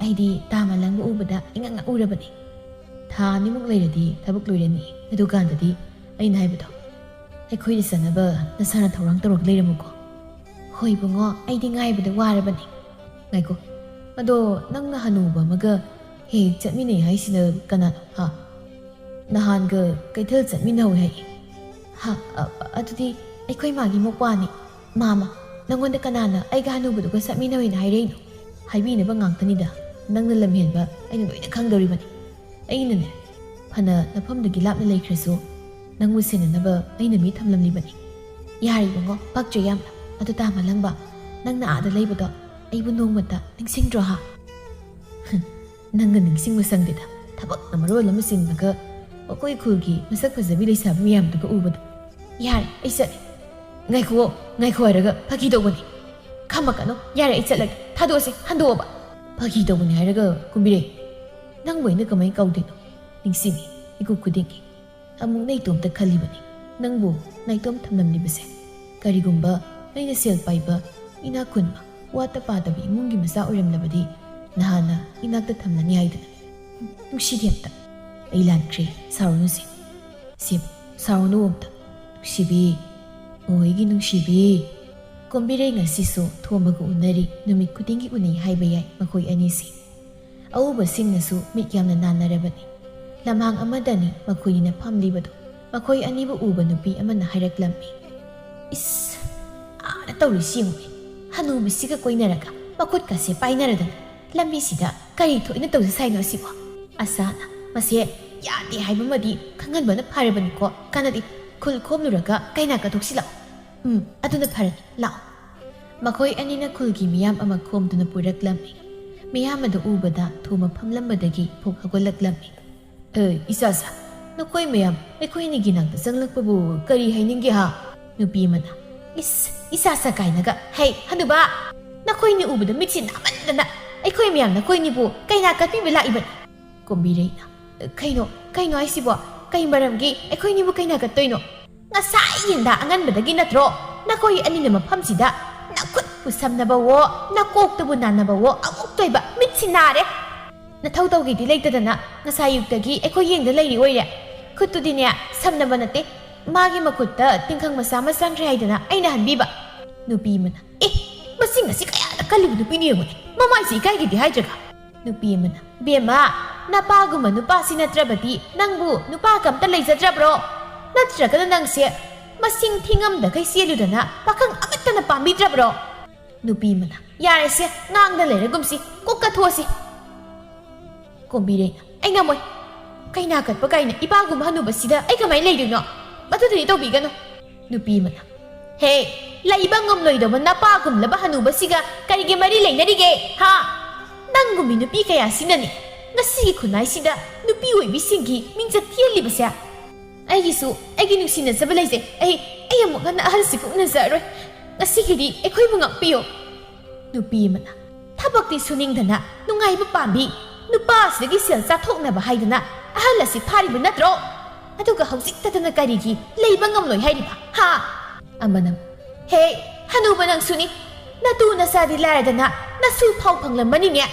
ꯑꯩꯗꯤ ꯇꯥ ꯃꯥꯂꯪꯕ ꯎꯕꯗ ꯏꯉꯛ ꯉꯛꯎꯔꯕꯅꯤ꯫" "ꯊꯥ ꯑꯅꯤꯃꯨꯛ ꯂꯩꯔꯗꯤ ꯊꯕꯛ ꯂꯣꯏꯔꯅꯤ꯫ ꯑꯗꯨꯀꯥꯟꯗꯗꯤ ꯑꯩꯅ ꯍꯥꯏꯕꯗꯣ ꯑꯩꯈꯣꯏꯗ ꯆꯠꯅꯕ ꯅꯁꯥꯅ ꯊꯧꯔꯥꯡ ꯇꯧꯔꯒ ꯂꯩꯔꯝꯃꯨꯀꯣ꯫" "ꯍꯣꯏ ꯏꯕꯨꯡꯉꯣ, ꯑꯩꯗꯤ ꯉꯥꯏꯕꯗ ꯋꯥꯔꯕꯅꯤ꯫" "ꯉꯥꯏꯈꯣ, ꯑꯗꯣ ꯅꯪꯅ ꯍꯅꯨꯕ ꯑꯃꯒ ꯍꯦꯛ ꯍꯦꯛ ꯆꯠꯃꯤꯟꯅꯩ ꯍꯥꯏꯁꯤꯅ ꯀꯅꯥꯅꯣ, ꯍꯥ?" ꯅꯍꯥꯟꯒ ꯀꯩꯊꯦꯜ ꯆꯠꯃꯤꯟꯅꯧꯏ ꯍꯥꯏ꯫ ꯍꯥ, ꯑ-, ꯑꯗꯨꯗꯤ ꯑꯩꯈꯣꯏ ꯃꯥꯒꯤ ꯃꯧꯄ꯭ꯋꯥꯅꯤ꯫ ꯃꯥꯃ, ꯅꯪꯉꯣꯟꯗ ꯀꯅꯥꯅ ꯑꯩꯒ ꯍꯅꯨꯕꯗꯨꯒ ꯆꯠꯃꯤꯟꯅꯧꯏꯅ ꯍꯥꯏꯔꯛꯏꯅꯣ? ꯍꯥꯏꯕꯤꯅꯕ ꯉꯥꯛꯇꯅꯤꯗ꯫ ꯅꯪꯅ ꯂꯝꯍꯦꯟꯕ ꯑꯩꯅ ꯂꯣꯏꯅ ꯈꯪꯗꯧꯔꯤꯕꯅꯤ꯫ ꯑꯩꯅꯅꯦ, ꯐꯅ ꯅꯐꯝꯗꯒꯤ ꯂꯥꯞꯅ ꯂꯩꯈ꯭ꯔꯁꯨ, ꯅꯪꯕꯨ ꯁꯦꯟꯅꯅꯕ ꯑꯩꯅ ꯃꯤ ꯊꯝꯂꯝꯂꯤꯕꯅꯤ꯫ ꯌꯥꯔꯦ ꯏꯕꯨꯡꯉꯣ, ꯄꯛꯇ꯭ꯔꯦ ꯌꯥꯝꯅ꯫ ꯑꯗꯨ ꯇꯥ ꯃꯥꯂꯪꯕ, ꯅꯪꯅ ꯑꯥꯗ ꯂꯩꯕꯗꯣ ꯑꯩꯕꯨ ꯅꯣꯡꯃꯇ ꯅꯤꯡꯁꯤꯡꯗ꯭ꯔꯣ ꯍꯥ? ꯅꯪꯒ ꯅꯤꯡꯁꯤꯡꯕ ꯁꯪꯗꯦꯗ, ꯊꯕꯛꯅ ꯃꯔꯣꯜ ꯑꯃ ꯆꯤꯟꯕꯒ꯫ ꯑꯩꯈꯣꯏ ꯈꯨꯜꯒꯤ ꯃꯁꯛ ꯐꯖꯕꯤ ꯂꯩꯁꯥꯕꯤ ꯃꯌꯥꯝꯗꯨꯒ ꯎꯕꯗ꯫ ꯌꯥꯔꯦ, ꯑꯩ ꯆꯠꯂꯦ꯫ ꯉꯥꯏꯈꯨꯑꯣ, ꯉꯥꯏꯈꯣ ꯍꯥꯏꯔꯒ ꯐꯥꯒꯤ ꯇꯧꯕꯅꯤ꯫ ꯈꯝꯃꯛꯀꯅꯨ, ꯌꯥꯔꯦ, ꯑꯩ ꯆꯠꯂꯒꯦ꯫ ꯊꯥꯗꯣꯛꯑꯁꯦ, ꯍꯟꯗꯣꯛꯑꯣꯕ꯫ ꯐꯥꯒꯤ ꯇꯧꯕꯅꯤ ꯍꯥꯏꯔꯒ ꯀꯨꯝꯕꯤꯔꯩ, ꯅꯪꯕꯨ ꯑꯩꯅ ꯀꯃꯥꯏꯅ ꯀꯧꯗꯣꯏꯅꯣ? ꯅꯤꯡꯁꯤꯡꯉꯤ, ꯏꯀꯨ ꯈꯨꯗꯤꯡꯒꯤ꯫ ꯑꯃꯨꯛꯅ ꯏꯇꯣꯝꯇ ꯈꯜꯂꯤꯕꯅꯤ, ꯅꯪꯕꯨ ꯅꯥꯏꯇꯣꯝ ꯊꯝꯂꯝꯂꯤꯕꯁꯦ꯫ ꯀꯔꯤꯒꯨꯝꯕ ꯑꯩꯅ ꯁꯦꯜ ꯄꯥꯏꯕ, ꯏꯅꯥꯛ ꯈꯨꯟꯕ, ꯋꯥꯠꯇ ꯄꯥꯗꯕ ꯏꯃꯨꯡꯒꯤ ꯃꯆꯥ ꯑꯣꯏꯔꯝꯂꯕꯗꯤ ꯅꯍꯥꯟꯅ ꯏꯅꯥꯛꯇ ꯊꯝꯂꯅꯤ ꯍꯥꯏꯗꯅ꯫ ꯅꯨꯡꯁꯤꯗꯦ ꯑꯝꯇ꯫ ꯑꯩ ꯂꯥꯟꯈ꯭ꯔꯦ, ꯁꯥꯎꯔꯅꯨꯁꯦ꯫ ꯁꯦ, ꯁꯥꯎꯔꯅꯨ ꯑꯝꯇ꯫ ꯅꯨꯡꯁꯤꯕꯤ, ꯑꯣ ꯑꯩꯒꯤ ꯅꯨꯡꯁꯤꯕꯤ꯫ ꯀꯣꯝꯕꯤꯔꯩ ꯉꯁꯤꯁꯨ ꯊꯣꯝꯕꯒ ꯎꯅꯔꯤ, ꯅꯨꯃꯤꯠ ꯈꯨꯗꯤꯡꯒꯤ ꯎꯅꯩ ꯍꯥꯏꯕ ꯌꯥꯏ ꯃꯈꯣꯏ ꯑꯅꯤꯁꯦ꯫ ꯑꯎꯕꯁꯤꯡꯅꯁꯨ ꯃꯤꯠ ꯌꯥꯝꯅ ꯅꯥꯟꯅꯔꯕꯅꯤ꯫ ꯂꯝꯍꯥꯡ ꯑꯃꯗꯅꯤ ꯃꯈꯣꯏꯅꯤꯅ ꯐꯝꯂꯤꯕꯗꯨ꯫ ꯃꯈꯣꯏ ꯑꯅꯤꯕꯨ ꯎꯕ ꯅꯨꯄꯤ ꯑꯃꯅ ꯍꯥꯏꯔꯛꯂꯝꯃꯤ, "ꯏꯁ, ꯑꯥꯗ ꯇꯧꯔꯤꯁꯤ ꯌꯦꯡꯉꯨꯅꯦ꯫ ꯍꯅꯨꯕꯤꯁꯤꯒ ꯀꯣꯏꯅꯔꯒ ꯃꯈꯨꯠꯀꯁꯦ ꯄꯥꯏꯅꯔꯗꯅ ꯂꯝꯕꯤꯁꯤꯗ ꯀꯔꯤ ꯊꯣꯛꯏꯅ ꯇꯧꯖ ꯁꯥꯏꯅꯣ ꯑꯁꯤꯕꯣ?" ꯑꯁꯥꯅ ꯃꯁꯦ ꯌꯥꯗꯦ ꯍꯥꯏꯕꯃꯗꯤ ꯈꯪꯍꯟꯕꯅ ꯐꯔꯕꯅꯤꯀꯣ꯫ ꯀꯥꯟꯅꯗꯦ, ꯈꯨꯜ ꯈꯣꯝꯂꯨꯔꯒ ꯀꯩꯅꯥ ꯀꯠꯊꯣꯛꯁꯤ ꯂꯥꯛꯑꯣ꯫ ꯎꯝ, ꯑꯗꯨꯅ ꯐꯔꯅꯤ, ꯂꯥꯛꯑꯣ꯫ ꯃꯈꯣꯏ ꯑꯅꯤꯅ ꯈꯨꯜꯒꯤ ꯃꯤꯌꯥꯝ ꯑꯃ ꯈꯣꯝꯗꯨꯅ ꯄꯨꯔꯛꯂꯝꯃꯤ꯫ ꯃꯤꯌꯥꯝ ꯑꯗꯨ ꯎꯕꯗ ꯊꯣꯝꯕ ꯐꯝꯂꯝꯕꯗꯒꯤ ꯐꯨꯛ ꯍꯧꯒꯠꯂꯛꯂꯝꯃꯤ꯫ "ꯑꯦ, ꯏꯆꯥꯁꯥ, ꯅꯈꯣꯏ ꯃꯌꯥꯝ ꯑꯩꯈꯣꯏ ꯑꯅꯤꯒꯤ ꯅꯥꯛꯇ ꯆꯪꯂꯛꯄꯕꯨ ꯀꯔꯤ ꯍꯥꯏꯅꯤꯡꯒꯦ ꯍꯥ?" ꯅꯨꯄꯤ ꯑꯃꯅ, "ꯏꯁ, ꯏꯆꯥꯁꯥ ꯀꯥꯏꯅꯒ, ꯍꯩ, ꯍꯅꯨꯕ, ꯅꯈꯣꯏꯅꯤ ꯎꯕꯗ ꯃꯤꯠꯁꯤ ꯅꯥꯃꯟꯗꯅ ꯑꯩꯈꯣꯏ ꯃꯌꯥꯝ ꯅꯈꯣꯏꯅꯤꯕꯨ ꯀꯩꯅꯥ ꯀꯠꯄꯤꯕ ꯂꯥꯛꯏꯕꯅꯤ꯫" ꯀꯣꯝꯕꯤꯔꯩꯅ, "ꯀꯩꯅꯣ, ꯀꯩꯅꯣ ꯍꯥꯏꯁꯤꯕꯣ? ꯀꯩ ꯃꯔꯝꯒꯤ ꯑꯩꯈꯣꯏꯅꯤꯕꯨ ꯀꯩꯅꯥ ꯀꯠꯇꯣꯏꯅꯣ? ꯉꯁꯥꯏ ꯌꯦꯟꯗꯥ ꯑꯉꯟꯕꯗꯒꯤ ꯅꯠꯇ꯭ꯔꯣ ꯅꯈꯣꯏ ꯑꯅꯤꯅ ꯃꯐꯝꯁꯤꯗ ꯅꯈꯨꯠꯄꯨ ꯁꯝꯅꯕꯋꯣ, ꯅꯀꯣꯛꯇꯕꯨ ꯅꯥꯟꯅꯕꯋꯣ ꯑꯃꯨꯛ ꯇꯣꯏꯕ? ꯃꯤꯠꯁꯤ ꯅꯥꯔꯦ꯫ ꯅꯊꯧ ꯇꯧꯒꯦꯗꯤ ꯂꯩꯇꯗꯅ ꯉꯁꯥꯏ ꯑꯌꯨꯛꯇꯒꯤ ꯑꯩꯈꯣꯏ ꯌꯦꯡꯗ ꯂꯩꯔꯤ ꯑꯣꯏꯔꯦ꯫ ꯈꯨꯠꯇꯨꯗꯤꯅꯦ, ꯁꯝꯅꯕ ꯅꯠꯇꯦ, ꯃꯥꯒꯤ ꯃꯈꯨꯠꯇ ꯇꯤꯡꯈꯪ ꯃꯆꯥ ꯑꯃ ꯆꯪꯈ꯭ꯔꯦ ꯍꯥꯏꯗꯅ ꯑꯩꯅ ꯍꯟꯕꯤꯕ꯫" ꯅꯨꯄꯤ ꯑꯃꯅ, "ꯑꯦ, ꯃꯁꯤ ꯉꯁꯤ ꯀꯌꯥꯗ ꯀꯜꯂꯤꯕ ꯅꯨꯄꯤꯅꯣ ꯌꯦꯡꯉꯨꯅꯦ, ꯃꯃꯥꯏꯁꯤ ꯏꯀꯥꯏꯒꯦꯗꯤ ꯍꯥꯏꯗ꯭ꯔꯒ꯫" ꯅꯨꯄꯤ ꯑꯃꯅ, "ꯕꯦꯝꯃ, ꯅꯄꯥꯒꯨꯝꯕ ꯅꯨꯄꯥꯁꯤ ꯅꯠꯇ꯭ꯔꯕꯗꯤ ꯅꯪꯕꯨ ꯅꯨꯄꯥꯒ ꯑꯝꯇ ꯂꯩꯖꯗ꯭ꯔꯕ꯭ꯔꯣ? ꯅꯠꯇ꯭ꯔꯒꯅ ꯅꯪꯁꯦ ꯃꯁꯤꯡ ꯊꯤꯉꯝꯗꯈꯩ ꯆꯦꯜꯂꯨꯗꯅ ꯄꯥꯈꯪ ꯑꯃꯠꯇꯅ ꯄꯥꯝꯕꯤꯗ꯭ꯔꯕ꯭ꯔꯣ? ꯅꯨꯄꯤ ꯑꯃꯅ, "ꯌꯥꯔꯦꯁꯦ, ꯉꯥꯡꯗ ꯂꯩꯔꯒꯨꯝꯁꯤ, ꯀꯣꯛ ꯀꯊꯣꯛꯑꯁꯤ꯫" ꯀꯣꯝꯕꯤꯔꯩꯅ, "ꯑꯩ ꯉꯝꯃꯣꯏ꯫ ꯀꯩꯅꯥ ꯀꯠꯄ ꯀꯥꯏꯅ ꯏꯄꯥꯒꯨꯝꯕ ꯍꯅꯨꯕꯁꯤꯗ ꯑꯩ ꯀꯃꯥꯏꯅ ꯂꯩꯗꯣꯏꯅꯣ? ꯃꯗꯨꯗꯨꯗꯤ ꯇꯧꯕꯤꯒꯅꯨ꯫" ꯅꯨꯄꯤ ꯑꯃꯅ, "ꯍꯦ, ꯂꯩꯕ ꯉꯝꯂꯣꯏꯗꯕ ꯅꯄꯥꯒꯨꯝꯂꯕ ꯍꯅꯨꯕꯁꯤꯒ ꯀꯔꯤꯒꯤ ꯃꯔꯤ ꯂꯩꯅꯔꯤꯒꯦ, ꯍꯥ? ꯅꯪꯒꯨꯝꯕꯤ ꯅꯨꯄꯤ ꯀꯌꯥꯁꯤꯅꯅꯦ ꯉꯁꯤꯒꯤ ꯈꯨꯟꯅꯥꯏꯁꯤꯗ ꯅꯨꯄꯤ ꯑꯣꯏꯕꯤꯁꯤꯡꯒꯤ ꯃꯤꯡꯆꯠ ꯊꯤꯍꯜꯂꯤꯕꯁꯦ꯫ ꯑꯩꯒꯤꯁꯨ ꯑꯩꯒꯤ ꯅꯨꯡꯁꯤꯅꯖꯕ ꯂꯩꯖꯩ꯫ ꯑꯩ, ꯑꯩ ꯑꯃꯨꯛ ꯍꯟꯅ ꯑꯍꯜꯁꯤꯕꯨ ꯎꯅꯖꯔꯔꯣꯏ꯫ ꯉꯁꯤꯒꯤꯗꯤ ꯑꯩꯈꯣꯏꯕꯨ ꯉꯥꯛꯄꯤꯌꯨ꯫" ꯅꯨꯄꯤ ꯑꯃꯅ, "ꯊꯕꯛꯇꯤ ꯁꯨꯅꯤꯡꯗꯅ ꯅꯨꯡꯉꯥꯏꯕ ꯄꯥꯝꯕꯤ, ꯅꯨꯄꯥꯁꯤꯗꯒꯤ ꯁꯦꯜ ꯆꯥꯊꯣꯛꯅꯕ ꯍꯥꯏꯗꯅ ꯑꯍꯜ ꯑꯁꯤ ꯐꯥꯔꯤꯕ ꯅꯠꯇ꯭ꯔꯣ? ꯑꯗꯨꯒ ꯍꯧꯖꯤꯛꯇꯗꯅ ꯀꯔꯤꯒꯤ ꯂꯩꯕ ꯉꯝꯂꯣꯏ ꯍꯥꯏꯔꯤꯕ, ꯍꯥ?" ꯑꯃꯅ, "ꯍꯦ, ꯍꯅꯨꯕ ꯅꯪꯁꯨꯅꯤ꯫ ꯅꯇꯨ ꯅꯆꯥꯗꯤ ꯂꯥꯏꯔꯗꯅ ꯅꯁꯨ ꯐꯥꯎ ꯐꯪꯂꯝꯃꯅꯤꯅꯦ꯫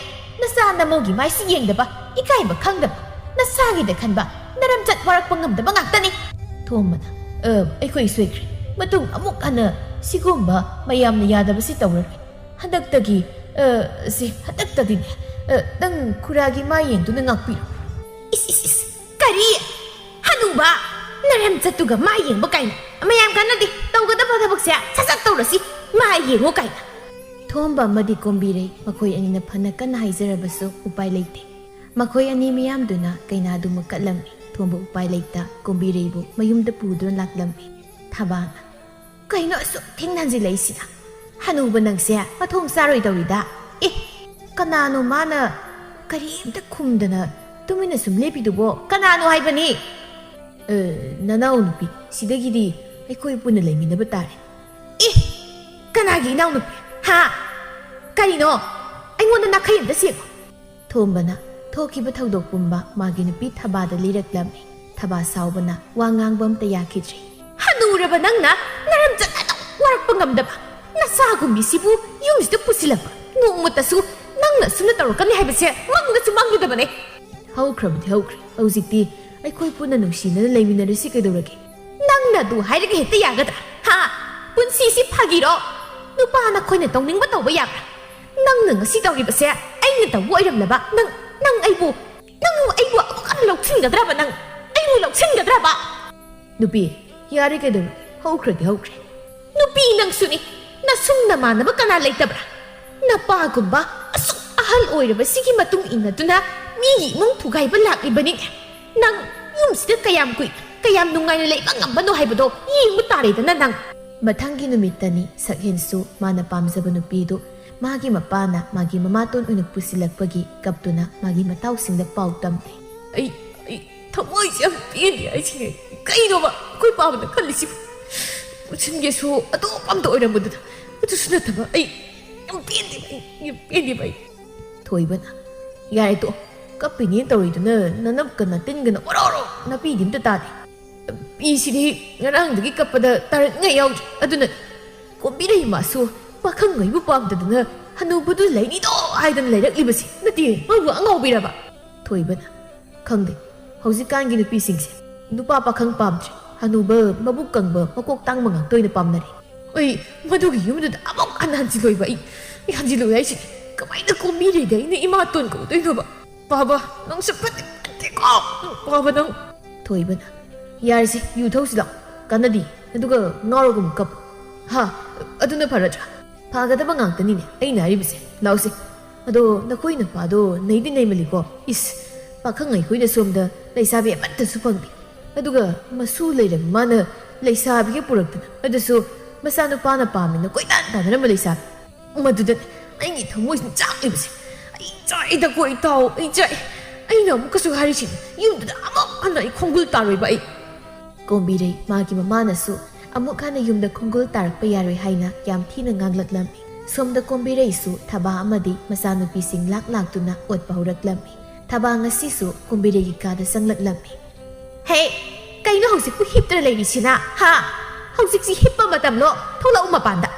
ꯅꯆꯥ ꯅꯃꯧꯒꯤ ꯃꯥꯏꯁꯤ ꯌꯦꯡꯗꯕ, ꯏꯀꯥꯏꯕ ꯈꯪꯗꯕ, ꯅꯁꯥꯒꯤꯗ ꯈꯟꯕ, ꯅꯔꯝꯆꯠ ꯋꯥꯔꯛꯄ ꯉꯝꯗꯕ ꯉꯥꯛꯇꯅꯤ꯫" ꯊꯣꯝꯕꯅ, "ꯑ, ꯑꯩꯈꯣꯏ ꯁꯣꯏꯈ꯭ꯔꯦ꯫ ꯃꯇꯨꯡ ꯑꯃꯨꯛ ꯍꯟꯅ ꯁꯤꯒꯨꯝꯕ ꯃꯌꯥꯝꯅ ꯌꯥꯗꯕꯁꯤ ꯇꯧꯔꯔꯣꯏ꯫ ꯍꯟꯗꯛꯇꯒꯤ, ꯑ, ꯁꯤ, ꯍꯟꯗꯛꯇꯗꯤꯅꯦ, ꯑ, ꯅꯪ ꯈꯨꯔꯥꯒꯤ ꯃꯥꯏ ꯌꯦꯡꯗꯨꯅ ꯉꯥꯛꯄꯤꯔꯣ꯫" "ꯏꯁ, ꯏꯁ, ꯏꯁ, ꯀꯔꯤ? ꯍꯅꯨꯕ, ꯅꯔꯝꯆꯠꯇꯨꯒ ꯃꯥꯏ ꯌꯦꯡꯕ ꯀꯥꯏꯅ꯫ ꯃꯌꯥꯝ ꯀꯥꯟꯅꯗꯦ, ꯇꯧꯒꯗꯕ ꯊꯕꯛꯁꯦ ꯁꯠ ꯁꯠ ꯇꯧꯔꯁꯤ, ꯃꯥꯏ ꯌꯦꯡꯉꯨ ꯀꯥꯏꯅ꯫" ꯊꯣꯝꯕ ꯑꯃꯗꯤ ꯀꯣꯝꯕꯤꯔꯩ ꯃꯈꯣꯏ ꯑꯅꯤꯅ ꯐꯅ ꯀꯟꯅ ꯍꯥꯏꯖꯔꯕꯁꯨ ꯎꯄꯥꯏ ꯂꯩꯇꯦ꯫ ꯃꯈꯣꯏ ꯑꯅꯤ ꯃꯤꯌꯥꯝꯗꯨꯅ ꯀꯩꯅꯥꯗꯨꯃꯛ ꯀꯠꯂꯝꯃꯤ꯫ ꯊꯣꯝꯕ ꯎꯄꯥꯏ ꯂꯩꯇ ꯀꯣꯝꯕꯤꯔꯩꯕꯨ ꯃꯌꯨꯝꯗ ꯄꯨꯗꯨꯅ ꯂꯥꯛꯂꯝꯃꯤ꯫ ꯊꯕꯥꯅ, "ꯀꯩꯅꯣ ꯑꯁꯨꯛ ꯊꯦꯡꯅ ꯍꯟꯖꯤꯜꯂꯛꯏꯁꯤꯅ? ꯍꯅꯨꯕ ꯅꯪꯁꯦ ꯃꯊꯣꯡ ꯆꯥꯔꯣꯏꯗꯧꯔꯤꯗ꯫ ꯑꯦ, ꯀꯅꯥꯅꯣ ꯃꯥꯅ ꯀꯔꯤꯝꯇ ꯈꯨꯝꯗꯅ ꯇꯨꯃꯤꯟꯅ ꯁꯨꯝ ꯂꯦꯞꯄꯤꯗꯨꯕꯣ? ꯀꯅꯥꯅꯣ ꯍꯥꯏꯕꯅꯤ?" "ꯑ, ꯅꯅꯥꯎ ꯅꯨꯄꯤ, ꯁꯤꯗꯒꯤꯗꯤ ꯑꯩꯈꯣꯏ ꯄꯨꯟꯅ ꯂꯩꯃꯤꯟꯅꯕ ꯇꯥꯔꯦ꯫" "ꯑꯦ, ꯀꯅꯥꯒꯤ ꯏꯅꯥꯎ ꯅꯨꯄꯤ? ꯍꯥ? ꯀꯔꯤꯅꯣ? ꯑꯩꯉꯣꯟꯗ ꯅꯥꯈꯩ ꯑꯝꯇ ꯁꯦꯡꯉꯣ꯫" ꯊꯣꯝꯕꯅ ꯊꯣꯛꯈꯤꯕ ꯊꯧꯗꯣꯛ ꯄꯨꯝꯕ ꯃꯥꯒꯤ ꯅꯨꯄꯤ ꯊꯕꯥꯗ ꯂꯤꯔꯛꯂꯝꯃꯤ꯫ ꯊꯕꯥ ꯁꯥꯎꯕꯅ ꯋꯥ ꯉꯥꯡꯕ ꯑꯝꯇ ꯌꯥꯈꯤꯗ꯭ꯔꯦ꯫ "ꯍꯅꯨꯔꯕ ꯅꯪꯅ ꯅꯔꯝꯆꯠ ꯑꯗꯨꯛ ꯋꯥꯔꯛꯄ ꯉꯝꯗꯕ, ꯅꯆꯥꯒꯨꯝꯕꯤꯁꯤꯕꯨ ꯌꯨꯝꯁꯤꯗ ꯄꯨꯁꯤꯜꯂꯛꯄ, ꯅꯣꯡꯃꯇꯁꯨ ꯅꯪꯅ ꯑꯁꯨꯝꯅ ꯇꯧꯔꯛꯀꯅꯤ ꯍꯥꯏꯕꯁꯦ ꯃꯪꯗꯁꯨ ꯃꯪꯂꯨꯗꯕꯅꯦ꯫" "ꯍꯧꯈ꯭ꯔꯕꯗꯤ ꯍꯧꯈ꯭ꯔꯦ, ꯍꯧꯖꯤꯛꯇꯤ ꯑꯩꯈꯣꯏ ꯄꯨꯟꯅ ꯅꯨꯡꯁꯤꯅꯅ ꯂꯩꯃꯤꯟꯅꯔꯁꯤ ꯀꯩꯗꯧꯔꯒꯦ?" "ꯅꯪꯅ ꯑꯗꯨ ꯍꯥꯏꯔꯒ ꯍꯦꯛꯇ ꯌꯥꯒꯗ꯭ꯔꯥ? ꯍꯥ? ꯄꯨꯟꯁꯤꯁꯤ ꯐꯥꯒꯤꯔꯣ? ꯅꯨꯄꯥ ꯅꯈꯣꯏꯅ ꯇꯧꯅꯤꯡꯕ ꯇꯧꯕ ꯌꯥꯕ꯭ꯔꯥ? ꯅꯪꯅ ꯉꯁꯤ ꯇꯧꯔꯤꯕꯁꯦ ꯑꯩꯅ ꯇꯧꯕ ꯑꯣꯏꯔꯝꯂꯕ ꯅꯪ, ꯅꯪ ꯑꯩꯕꯨ, ꯅꯪ ꯑꯩꯕꯨ ꯑꯃꯨꯛ ꯍꯟꯅ ꯂꯧꯁꯤꯟꯒꯗ꯭ꯔꯕ ꯅꯪ? ꯑꯩꯕꯨ ꯂꯧꯁꯤꯟꯒꯗ꯭ꯔꯕ? ꯅꯨꯄꯤ, ꯌꯥꯔꯦ ꯀꯩꯗꯧꯔꯦ? ꯍꯧꯈ꯭ꯔꯗꯤ ꯍꯧꯈ꯭ꯔꯦ꯫ ꯅꯨꯄꯤ ꯅꯪꯁꯨꯅꯤ, ꯅꯁꯨꯡ ꯅꯃꯥꯟꯅꯕ ꯀꯅꯥ ꯂꯩꯇꯕ꯭ꯔꯥ? ꯅꯄꯥꯒꯨꯝꯕ ꯑꯁꯨꯛ ꯑꯍꯜ ꯑꯣꯏꯔꯕꯁꯤꯒꯤ ꯃꯇꯨꯡ ꯏꯟꯅꯗꯨꯅ ꯃꯤꯒꯤ ꯏꯃꯨꯡ ꯊꯨꯒꯥꯏꯕ ꯂꯥꯛꯂꯤꯕꯅꯤꯅꯦ꯫ ꯅꯪ ꯌꯨꯝꯁꯤꯗ ꯀꯌꯥꯝ ꯀꯨꯏꯅ, ꯀꯌꯥꯝ ꯅꯨꯡꯉꯥꯏꯅ ꯂꯩꯕ ꯉꯝꯕꯅꯣ ꯍꯥꯏꯕꯗꯣ ꯌꯦꯡꯕ ꯇꯥꯔꯦꯗꯅ ꯅꯪ꯫ ꯃꯊꯪꯒꯤ ꯅꯨꯃꯤꯠꯇꯅꯤ ꯁꯛꯍꯦꯟꯁꯨ ꯃꯥꯅ ꯄꯥꯝꯖꯕ ꯅꯨꯄꯤꯗꯨ ꯃꯥꯒꯤ ꯃꯄꯥꯅ ꯃꯥꯒꯤ ꯃꯃꯥꯇꯣꯟ ꯑꯣꯏꯅ ꯄꯨꯁꯤꯜꯂꯛꯄꯒꯤ ꯀꯞꯇꯨꯅ ꯃꯥꯒꯤ ꯃꯇꯥꯎꯁꯤꯡꯗ ꯄꯥꯎ ꯇꯝꯂꯦ꯫ ꯑꯩ, ꯑꯩ ꯊꯃꯣꯏꯁꯦ ꯌꯥꯝ ꯄꯦꯟꯗꯦ ꯍꯥꯏꯁꯤꯅꯦ꯫ ꯀꯩꯅꯣꯕ ꯑꯩꯈꯣꯏ ꯄꯥꯕꯅ ꯈꯜꯂꯤꯁꯤꯕꯨ? ꯄꯨꯁꯤꯟꯒꯦꯁꯨ ꯑꯇꯣꯞꯄ ꯑꯝꯇ ꯑꯣꯏꯔꯝꯕꯗꯨꯗ꯫ ꯑꯗꯨꯁꯨ ꯅꯠꯇꯕ ꯑꯩ ꯌꯥꯝ ꯄꯦꯟꯗꯦꯕ, ꯑꯩ ꯌꯥꯝ ꯄꯦꯟꯗꯦꯕ ꯑꯩ꯫ ꯊꯣꯏꯕꯅ, ꯌꯥꯔꯦ ꯇꯣꯛꯑꯣ, ꯀꯞꯄꯤꯅꯦꯅ ꯇꯧꯔꯤꯗꯨꯅ ꯅꯅꯞꯀ ꯅꯇꯤꯟꯒꯅ ꯑꯣꯔꯣ ꯑꯣꯔꯣ ꯅꯥꯄꯤꯗꯤ ꯑꯝꯇ ꯇꯥꯗꯦ꯫ ꯄꯤꯁꯤꯗꯤ ꯉꯔꯥꯡꯗꯒꯤ ꯀꯞꯄꯗ ꯇꯥꯔꯛꯅꯤꯡꯉꯥꯏ ꯌꯥꯎꯗ꯭ꯔꯦ꯫ ꯑꯗꯨꯅ ꯀꯣꯝꯕꯤꯔꯩ ꯃꯥꯁꯨ ꯄꯥꯈꯪꯉꯩꯕꯨ ꯄꯥꯝꯗꯗꯅ ꯍꯅꯨꯕꯗꯨ ꯂꯩꯅꯤꯗꯣ ꯍꯥꯏꯗꯅ ꯂꯩꯔꯛꯂꯤꯕꯁꯤ ꯅꯠꯇꯦ, ꯃꯥꯕꯨ ꯑꯉꯥꯎꯕꯤꯔꯕ? ꯊꯣꯏꯕꯅ, ꯈꯪꯗꯦ, ꯍꯧꯖꯤꯛꯀꯥꯟꯒꯤ ꯅꯨꯄꯤꯁꯤꯡꯁꯦ ꯅꯨꯄꯥ ꯄꯥꯈꯪ ꯄꯥꯝꯗ꯭ꯔꯦ, ꯍꯅꯨꯕ ꯃꯕꯨꯛ ꯀꯪꯕ ꯃꯀꯣꯛ ꯇꯥꯡꯕ ꯉꯥꯛꯇ ꯑꯣꯏꯅ ꯄꯥꯝꯅꯔꯦ꯫ ꯑꯩ ꯃꯗꯨꯒꯤ ꯌꯨꯝꯗꯨꯗ ꯑꯃꯨꯛ ꯍꯟꯅ ꯍꯟꯖꯤꯜꯂꯣꯏꯕ, ꯑꯩ, ꯑꯩ ꯍꯟꯖꯤꯜꯂꯣꯏ ꯍꯥꯏꯁꯤꯅꯤ꯫ ꯀꯃꯥꯏꯅ ꯀꯣꯝꯕꯤꯔꯩꯗ ꯑꯩꯅ ꯏꯃꯥꯇꯣꯟ ꯀꯧꯗꯣꯏꯅꯣꯕ? ꯄꯥꯕ, ꯅꯪꯁꯨ ꯐꯠꯇꯦ, ꯐꯠꯇꯦꯀꯣ꯫ ꯄꯥꯕ, ꯅꯪ꯫ ꯊꯣꯏꯕꯅ, ꯌꯥꯔꯦꯁꯦ, ꯌꯨ ꯊꯧꯁꯤ ꯂꯥꯛꯑꯣ, ꯀꯥꯟꯅꯗꯦ, ꯑꯗꯨꯒ ꯉꯥꯎꯔꯒ ꯑꯃꯨꯛ ꯀꯞꯄꯨ꯫ ꯍꯥ, ꯑꯗꯨꯅ ꯐꯔꯗ꯭ꯔꯥ? ꯐꯒꯗꯕ ꯉꯥꯛꯇꯅꯤꯅꯦ ꯑꯩꯅ ꯍꯥꯏꯔꯤꯕꯁꯦ꯫ ꯂꯥꯛꯑꯣꯁꯦ꯫ ꯑꯗꯣ ꯅꯈꯣꯏ ꯅꯨꯄꯥꯗꯣ ꯅꯩꯗꯤ ꯅꯩꯃꯜꯂꯤꯀꯣ꯫ ꯏꯁ, ꯄꯥꯈꯪ ꯑꯩꯈꯣꯏꯅ ꯁꯣꯝꯗ ꯂꯩꯁꯥꯕꯤ ꯑꯃꯠꯇꯁꯨ ꯐꯪꯗꯦ꯫ ꯑꯗꯨꯒ ꯃꯁꯨ ꯂꯩꯔꯕ ꯃꯥꯅ ꯂꯩꯁꯥꯕꯤꯒ ꯄꯨꯔꯛꯇꯅ, ꯑꯗꯨꯁꯨ ꯃꯆꯥꯅꯨꯄꯥꯅ ꯄꯥꯝꯃꯦꯅ ꯀꯣꯏꯇꯥꯟ ꯇꯥꯟꯅꯔꯝꯕ ꯂꯩꯁꯥꯕꯤ꯫ ꯃꯗꯨꯗꯅꯦ ꯑꯩꯒꯤ ꯊꯃꯣꯏꯁꯤꯅ ꯆꯥꯛꯂꯤꯕꯁꯦ꯫ ꯑꯩ ꯆꯥꯛꯏꯗꯀꯣ ꯏꯇꯥꯎ, ꯑꯩ ꯆꯥꯛꯏ꯫ ꯑꯩꯅ ꯑꯃꯨꯛꯀꯁꯨ ꯍꯥꯏꯔꯤꯁꯤꯅꯤ, ꯌꯨꯝꯗꯨꯗ ꯑꯃꯨꯛ ꯍꯟꯅ ꯑꯩ ꯈꯣꯡꯒꯨꯜ ꯇꯥꯔꯣꯏꯕ ꯑꯩ꯫ ꯀꯣꯝꯕꯤꯔꯩ ꯃꯥꯒꯤ ꯃꯃꯥꯅꯁꯨ ꯑꯃꯨꯛ ꯍꯟꯅ ꯌꯨꯝꯗ ꯈꯣꯡꯒꯨꯜ ꯇꯥꯔꯛꯄ ꯌꯥꯔꯣꯏ ꯍꯥꯏꯅ ꯌꯥꯝ ꯊꯤꯅ ꯉꯥꯡꯂꯛꯂꯝꯃꯤ꯫ ꯁꯣꯝꯗ ꯀꯣꯝꯕꯤꯔꯩꯁꯨ ꯊꯕꯥ ꯑꯃꯗꯤ ꯃꯆꯥꯅꯨꯄꯤꯁꯤꯡ ꯂꯥꯛ ꯂꯥꯛꯇꯨꯅ ꯑꯣꯠꯄ ꯍꯧꯔꯛꯂꯝꯃꯤ꯫ ꯊꯕꯥ ꯉꯁꯤꯁꯨ ꯀꯣꯝꯕꯤꯔꯩꯒꯤ ꯀꯥꯗ ꯆꯪꯂꯛꯂꯝꯃꯤ꯫ ꯍꯦ, ꯀꯩꯅꯣ ꯍꯧꯖꯤꯛꯄꯨ ꯍꯤꯞꯇ꯭ꯔ ꯂꯩꯔꯤꯁꯤꯅ? ꯍꯥ? ꯍꯧꯖꯤꯛꯁꯤ ꯍꯤꯞꯄ ꯃꯇꯝꯂꯣ? ꯊꯣꯛꯂꯛꯎ ꯃꯄꯥꯟꯗ꯫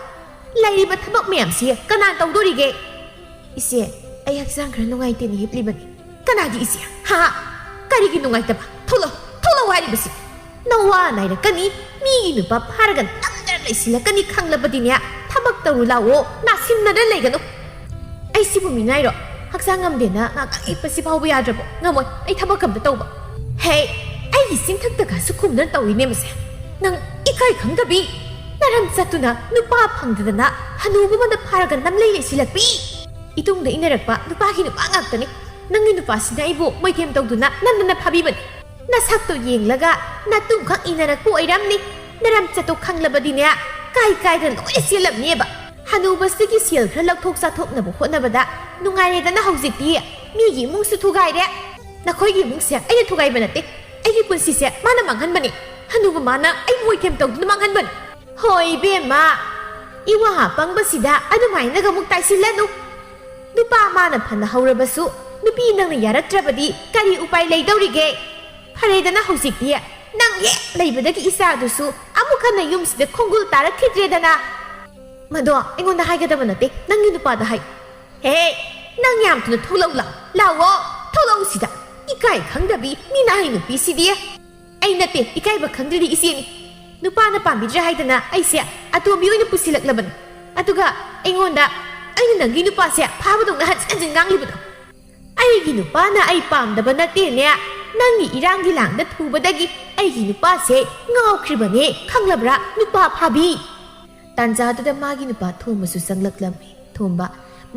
ꯂꯩꯔꯤꯕ ꯊꯕꯛ ꯃꯌꯥꯝꯁꯤ ꯀꯅꯥꯅ ꯇꯧꯗꯣꯔꯤꯒꯦ? ꯏꯆꯦ, ꯑꯩ ꯍꯛꯆꯥꯡ ꯈꯔ ꯅꯨꯡꯉꯥꯏꯇꯦꯅ ꯍꯤꯞꯂꯤꯕꯅꯤ꯫ ꯀꯅꯥꯒꯤ ꯏꯆꯦ? ꯍꯥ? ꯀꯔꯤꯒꯤ ꯅꯨꯡꯉꯥꯏꯇꯕ? ꯊꯣꯛꯂꯛꯑꯣ, ꯊꯣꯛꯂꯛꯑꯣ ꯍꯥꯏꯔꯤꯕꯁꯤ꯫ ꯅꯋꯥ ꯅꯥꯏꯔꯛꯀꯅꯤ, ꯃꯤꯒꯤ ꯅꯨꯄꯥ ꯐꯥꯔꯒ ꯅꯝꯗꯅ ꯂꯩꯁꯤꯜꯂꯛꯀꯅꯤ ꯈꯪꯂꯕꯗꯤꯅꯦ, ꯊꯕꯛ ꯇꯧꯔꯨ ꯂꯥꯛꯑꯣ, ꯅꯥꯁꯤꯟꯅꯗꯅ ꯂꯩꯒꯅꯨ꯫ ꯑꯩꯁꯤꯕꯨ ꯃꯤꯅꯥꯏꯔꯣ? ꯍꯛꯆꯥꯡ ꯉꯝꯗꯦꯅ ꯉꯥꯛꯇꯪ ꯍꯤꯞꯄꯁꯤ ꯐꯥꯎꯕ ꯌꯥꯗ꯭ꯔꯕꯣ? ꯉꯝꯃꯣꯏ, ꯑꯩ ꯊꯕꯛ ꯑꯝꯇ ꯇꯧꯕ꯫ ꯍꯦ, ꯑꯩꯒꯤ ꯆꯤꯟꯊꯛꯇꯒꯁꯨ ꯈꯨꯝꯗꯅ ꯇꯧꯏꯅꯦ ꯃꯁꯦ꯫ ꯅꯪ ꯏꯀꯥꯏ ꯈꯪꯗꯕꯤ, ꯅꯔꯝ ꯆꯠꯇꯨꯅ ꯅꯨꯄꯥ ꯐꯪꯗꯗꯅ ꯍꯅꯨꯕ ꯑꯃꯗ ꯐꯥꯔꯒ ꯅꯝꯂꯩ ꯂꯩꯁꯤꯜꯂꯛꯄꯤ꯫ ꯏꯇꯨꯡꯗ ꯏꯟꯅꯔꯛꯄ ꯅꯨꯄꯥꯒꯤ ꯅꯨꯄꯥ ꯉꯥꯛꯇꯅꯤ꯫ ꯅꯪꯒꯤ ꯅꯨꯄꯥꯁꯤꯅ ꯑꯩꯕꯨ ꯃꯣꯏꯊꯦꯝ ꯇꯧꯗꯨꯅ ꯅꯝꯗꯅ ꯐꯥꯕꯤꯕꯅꯤ꯫ ꯅꯁꯛꯇꯣ ꯌꯦꯡꯂꯒ ꯅꯇꯨꯡꯈꯛ ꯏꯟꯅꯔꯛꯄ ꯑꯣꯏꯔꯝꯅꯤ꯫ ꯅꯔꯝ ꯆꯠꯇꯣ ꯈꯪꯂꯕꯗꯤꯅꯦ, ꯀꯥꯏ ꯀꯥꯏꯗ ꯂꯣꯏꯅ ꯆꯦꯜꯂꯝꯅꯦꯕ꯫ ꯍꯅꯨꯕꯁꯤꯒꯤ ꯁꯦꯜ ꯈꯔ ꯂꯧꯊꯣꯛ ꯆꯥꯊꯣꯛꯅꯕ ꯍꯣꯠꯅꯕꯗ ꯅꯨꯡꯉꯥꯏꯔꯦꯗꯅ ꯍꯧꯖꯤꯛꯇꯤ꯫ ꯃꯤꯒꯤ ꯏꯃꯨꯡꯁꯨ ꯊꯨꯒꯥꯏꯔꯦ꯫ ꯅꯈꯣꯏꯒꯤ ꯏꯃꯨꯡꯁꯦ ꯑꯩꯅ ꯊꯨꯒꯥꯏꯕ ꯅꯠꯇꯦ꯫ ꯑꯩꯒꯤ ꯄꯨꯟꯁꯤꯁꯦ ꯃꯥꯅ ꯃꯥꯡꯍꯟꯕꯅꯤ꯫ ꯍꯅꯨꯕ ꯃꯥꯅ ꯑꯩꯕꯨ ꯃꯣꯏꯊꯦꯝ ꯇꯧꯗꯨꯅ ꯃꯥꯡꯍꯟꯕꯅꯤ꯫ ꯍꯣꯏ ꯏꯕꯦꯝꯃ, ꯏꯋꯥ ꯄꯪꯕꯁꯤꯗ ꯑꯗꯨꯃꯥꯏꯅꯒ ꯑꯃꯨꯛ ꯇꯥꯏꯁꯤꯜꯂꯅꯨ꯫ ꯅꯨꯄꯥ ꯃꯥꯅ ꯐꯅ ꯍꯧꯔꯕꯁꯨ ꯅꯨꯄꯤ ꯅꯪꯅ ꯌꯥꯔꯛꯇ꯭ꯔꯕꯗꯤ ꯀꯔꯤ ꯎꯄꯥꯏ ꯂꯩꯗꯧꯔꯤꯒꯦ? ꯐꯔꯦꯗꯅ ꯍꯧꯖꯤꯛꯇꯤ ꯅꯪ ꯍꯦꯛ ꯂꯩꯕꯗꯒꯤ ꯏꯆꯥꯗꯨꯁꯨ ꯑꯃꯨꯛ ꯍꯟꯅ ꯌꯨꯝꯁꯤꯗ ꯈꯣꯡꯒꯨꯜ ꯇꯥꯔꯛꯈꯤꯗ꯭ꯔꯦꯗꯅ꯫ ꯃꯗꯣ ꯑꯩꯉꯣꯟꯗ ꯍꯥꯏꯒꯗꯕ ꯅꯠꯇꯦ, ꯅꯪꯒꯤ ꯅꯨꯄꯥꯗ ꯍꯥꯏ꯫ ꯍꯦ, ꯅꯪ ꯌꯥꯝ ꯊꯨꯅ ꯊꯣꯛꯂꯛꯎ ꯂꯥꯎ꯫ ꯂꯥꯛꯑꯣ, ꯊꯣꯛꯂꯛꯎ ꯁꯤꯗ꯫ ꯏꯀꯥꯏ ꯈꯪꯗꯕꯤ ꯃꯤꯅꯥꯏ ꯅꯨꯄꯤꯁꯤꯗꯤ꯫ ꯑꯩ ꯅꯠꯇꯦ ꯏꯀꯥꯏꯕ ꯈꯪꯗ꯭ꯔꯤꯗꯤ ꯏꯆꯦꯅꯤ꯫ ꯅꯨꯄꯥꯅ ꯄꯥꯝꯕꯤꯗ꯭ꯔꯦ ꯍꯥꯏꯗꯅ ꯑꯩꯁꯦ ꯑꯇꯣꯝꯕꯤ ꯑꯣꯏꯅ ꯄꯨꯁꯤꯜꯂꯛꯂꯕꯅꯤ꯫ ꯑꯗꯨꯒ ꯑꯩꯉꯣꯟꯗ ꯑꯩꯅ ꯅꯪꯒꯤ ꯅꯨꯄꯥꯁꯦ ꯐꯥꯕꯗꯧꯅ ꯍꯟꯖꯤꯟ ꯍꯟꯖꯤꯟ ꯉꯥꯡꯂꯤꯕꯗꯣ꯫ ꯑꯩꯒꯤ ꯅꯨꯄꯥꯅ ꯑꯩ ꯄꯥꯝꯗꯕ ꯅꯠꯇꯦꯅꯦ꯫ ꯅꯪꯒꯤ ꯏꯔꯥꯡꯒꯤ ꯂꯥꯡꯗ ꯊꯨꯕꯗꯒꯤ ꯑꯩꯒꯤ ꯅꯨꯄꯥꯁꯦ ꯉꯥꯎꯈ꯭ꯔꯤꯕꯅꯦ, ꯈꯪꯂꯕ꯭ꯔꯥ, ꯅꯨꯄꯥ ꯐꯥꯕꯤ? ꯇꯥꯟꯖꯥꯗꯨꯗ ꯃꯥꯒꯤ ꯅꯨꯄꯥ ꯊꯣꯝꯕꯁꯨ ꯆꯪꯂꯛꯂꯝꯃꯤ꯫ ꯊꯣꯝꯕ,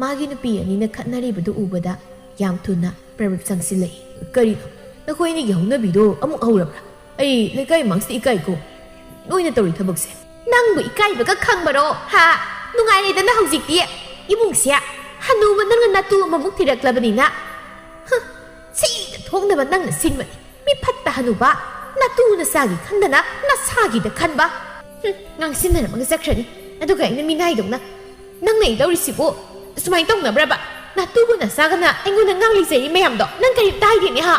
ꯃꯥꯒꯤ ꯅꯨꯄꯤ ꯑꯅꯤꯅ ꯈꯠꯅꯔꯤꯕꯗꯨ ꯎꯕꯗ ꯌꯥꯝ ꯊꯨꯅ ꯄ꯭ꯔꯦꯝ ꯆꯪꯁꯤꯜꯂꯛꯏ꯫ ꯀꯔꯤꯅꯣ? ꯅꯈꯣꯏ ꯑꯅꯤꯒꯤ ꯍꯧꯅꯕꯤꯗꯣ ꯑꯃꯨꯛ ꯍꯧꯔꯕ꯭ꯔꯥ? ꯑꯩ ꯂꯩꯀꯥꯏ ꯃꯥꯡꯁꯤꯗ ꯏꯀꯥꯏꯀꯣ, ꯅꯣꯏꯅ ꯇꯧꯔꯤ ꯊꯕꯛꯁꯦ꯫ ꯅꯪꯕꯨ ꯏꯀꯥꯏꯕꯒ ꯈꯪꯕꯔꯣ? ꯍꯥ? ꯅꯨꯡꯉꯥꯏꯔꯦꯗꯅ ꯍꯧꯖꯤꯛꯇꯤ꯫ ꯏꯃꯨꯡꯁꯦ ꯍꯅꯨꯕ ꯅꯪꯅ ꯅꯇꯨ ꯑꯃꯃꯨꯛ ꯊꯤꯔꯛꯂꯕꯅꯤꯅ꯫ ꯍ, ꯁꯤꯗ ꯊꯣꯛꯅꯕ ꯅꯪꯅ ꯁꯤꯟꯕꯅꯤ꯫ ꯃꯤ ꯐꯠꯇ ꯍꯅꯨꯕ, ꯅꯇꯨ ꯅꯆꯥꯒꯤ ꯈꯟꯗꯅ ꯅꯁꯥꯒꯤꯗ ꯈꯟꯕ꯫ ꯍꯨꯝ, ꯉꯥꯡꯁꯤꯟꯅꯔꯝꯃꯒ ꯆꯠꯈ꯭ꯔꯅꯤ꯫ ꯑꯗꯨꯒ ꯑꯩꯅ ꯃꯤꯅꯥꯏꯗꯧꯅ, "ꯅꯪꯅ ꯏꯜꯂꯧꯔꯤꯁꯤꯕꯨ ꯁꯨꯃꯥꯏꯅ ꯇꯧꯅꯕ꯭ꯔꯕ? ꯅꯇꯨꯕꯨ ꯅꯆꯥꯒꯅ ꯑꯩꯉꯣꯟꯗ ꯉꯥꯡꯂꯤꯖꯩ ꯃꯌꯥꯝꯗꯣ ꯅꯪ ꯀꯔꯤꯝꯇ ꯍꯥꯏꯗꯦꯅꯦ ꯍꯥ?"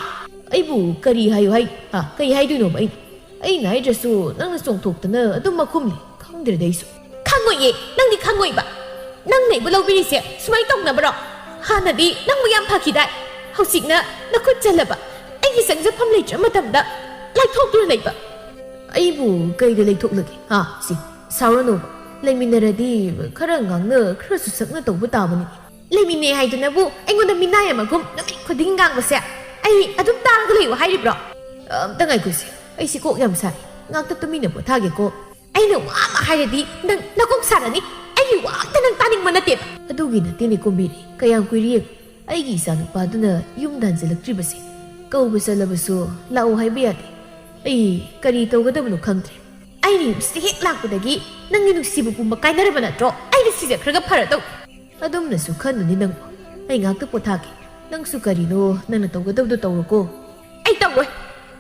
ꯑꯩꯕꯨ ꯀꯔꯤ ꯍꯥꯏꯌꯨ ꯍꯥꯏ? ꯍꯥ, ꯀꯔꯤ ꯍꯥꯏꯗꯣꯏꯅꯣꯕ ꯑꯩꯅ? ꯑꯩꯅ ꯍꯥꯏꯗ꯭ꯔꯁꯨ ꯅꯪꯅ ꯆꯣꯡꯊꯣꯛꯇꯅ ꯑꯗꯨꯝ ꯃꯈꯨꯝꯂꯤ꯫ ꯈꯪꯗ꯭ꯔꯦꯗ ꯑꯩꯁꯨ꯫ ꯈꯪꯉꯣꯏꯌꯦ, ꯅꯪꯗꯤ ꯈꯪꯉꯣꯏꯕ꯫ ꯅꯪꯅ ꯑꯩꯕꯨ ꯂꯧꯕꯤꯔꯤꯁꯦ ꯁꯨꯃꯥꯏꯅ ꯇꯧꯅꯕꯔꯣ? ꯍꯥꯟꯅꯗꯤ ꯅꯪꯕꯨ ꯌꯥꯝ ꯐꯈꯤꯗꯥꯏ? ꯍꯧꯖꯤꯛꯅ ꯅꯈꯨꯠ ꯆꯜꯂꯕ꯫ ꯑꯩꯒꯤ ꯆꯪꯖꯐꯝ ꯂꯩꯇ꯭ꯔ ꯃꯇꯝꯗ ꯂꯥꯏꯊꯣꯛꯇꯨꯅ ꯂꯩꯕ꯫ ꯑꯩꯕꯨ ꯀꯩꯗ ꯂꯩꯊꯣꯛꯂꯒꯦ? ꯍꯥ, ꯁꯤ, ꯁꯥꯎꯔꯅꯨꯕ꯫ ꯂꯩꯃꯤꯟꯅꯔꯗꯤ ꯈꯔ ꯉꯥꯡꯅ, ꯈꯔ ꯆꯨꯁꯛꯅ ꯇꯧꯕ ꯇꯥꯕꯅꯤ꯫ ꯂꯩꯃꯤꯟꯅꯩ ꯍꯥꯏꯗꯨꯅꯕꯨ ꯑꯩꯉꯣꯟꯗ ꯃꯤꯅꯥꯏ ꯑꯃꯒꯨꯝ ꯅꯨꯃꯤꯠ ꯈꯨꯗꯤꯡ ꯉꯥꯡꯕꯁꯦ ꯑꯩ ꯑꯗꯨꯝ ꯇꯥꯔꯒ ꯂꯩꯌꯨ ꯍꯥꯏꯔꯤꯕ꯭ꯔꯣ? ꯑꯝꯇ ꯉꯥꯏꯈꯣꯁꯦ, ꯑꯩꯁꯤ ꯀꯣꯛ ꯌꯥꯝ ꯁꯥꯏ꯫ ꯉꯥꯛꯇ ꯇꯨꯃꯤꯟꯅ ꯄꯣꯊꯥꯒꯦꯀꯣ꯫ ꯑꯩꯅ ꯋꯥ ꯑꯃ ꯍꯥꯏꯔꯗꯤ ꯅꯪ ꯅꯀꯣꯛ ꯁꯥꯔꯅꯤ꯫ ꯑꯩꯒꯤ ꯋꯥ ꯑꯝꯇ ꯅꯪ ꯇꯥꯅꯤꯡꯕ ꯅꯠꯇꯦꯕ꯫ ꯑꯗꯨꯒꯤ ꯅꯠꯇꯦꯅꯦ ꯀꯣꯝꯕꯤꯔꯩ, ꯀꯌꯥꯝ ꯀꯨꯏꯔꯦ ꯌꯦꯡꯉꯨ, ꯑꯩꯒꯤ ꯏꯆꯥꯅꯨꯄꯥꯗꯨꯅ ꯌꯨꯝꯗ ꯍꯟꯖꯤꯜꯂꯛꯇ꯭ꯔꯤꯕꯁꯦ꯫ ꯀꯧꯕ ꯆꯠꯂꯕꯁꯨ ꯂꯥꯛꯑꯣ ꯍꯥꯏꯕ ꯌꯥꯗꯦ꯫ ꯑꯩ ꯀꯔꯤ ꯇꯧꯒꯗꯕꯅꯣ ꯈꯪꯗ꯭ꯔꯦ꯫ ꯑꯩꯅ ꯌꯨꯝꯁꯤꯗ ꯍꯦꯛ ꯂꯥꯛꯄꯗꯒꯤ ꯅꯪꯒꯤ ꯅꯨꯡꯁꯤꯕ ꯄꯨꯝꯕ ꯀꯥꯏꯅꯔꯕ ꯅꯠꯇ꯭ꯔꯣ? ꯑꯩꯅ ꯁꯤꯖꯈ꯭ꯔꯒ ꯐꯔꯗꯧ꯫ ꯑꯗꯨꯝꯅꯁꯨ ꯈꯟꯅꯨꯅꯦ ꯅꯪꯕꯨ꯫ ꯑꯩ ꯉꯥꯛꯇ ꯄꯣꯊꯥꯒꯦ꯫ ꯅꯪꯁꯨ ꯀꯔꯤꯅꯣ ꯅꯪꯅ ꯇꯧꯒꯗꯕꯗꯣ ꯇꯧꯔꯣꯀꯣ꯫ ꯑꯩ ꯇꯧꯔꯣꯏ꯫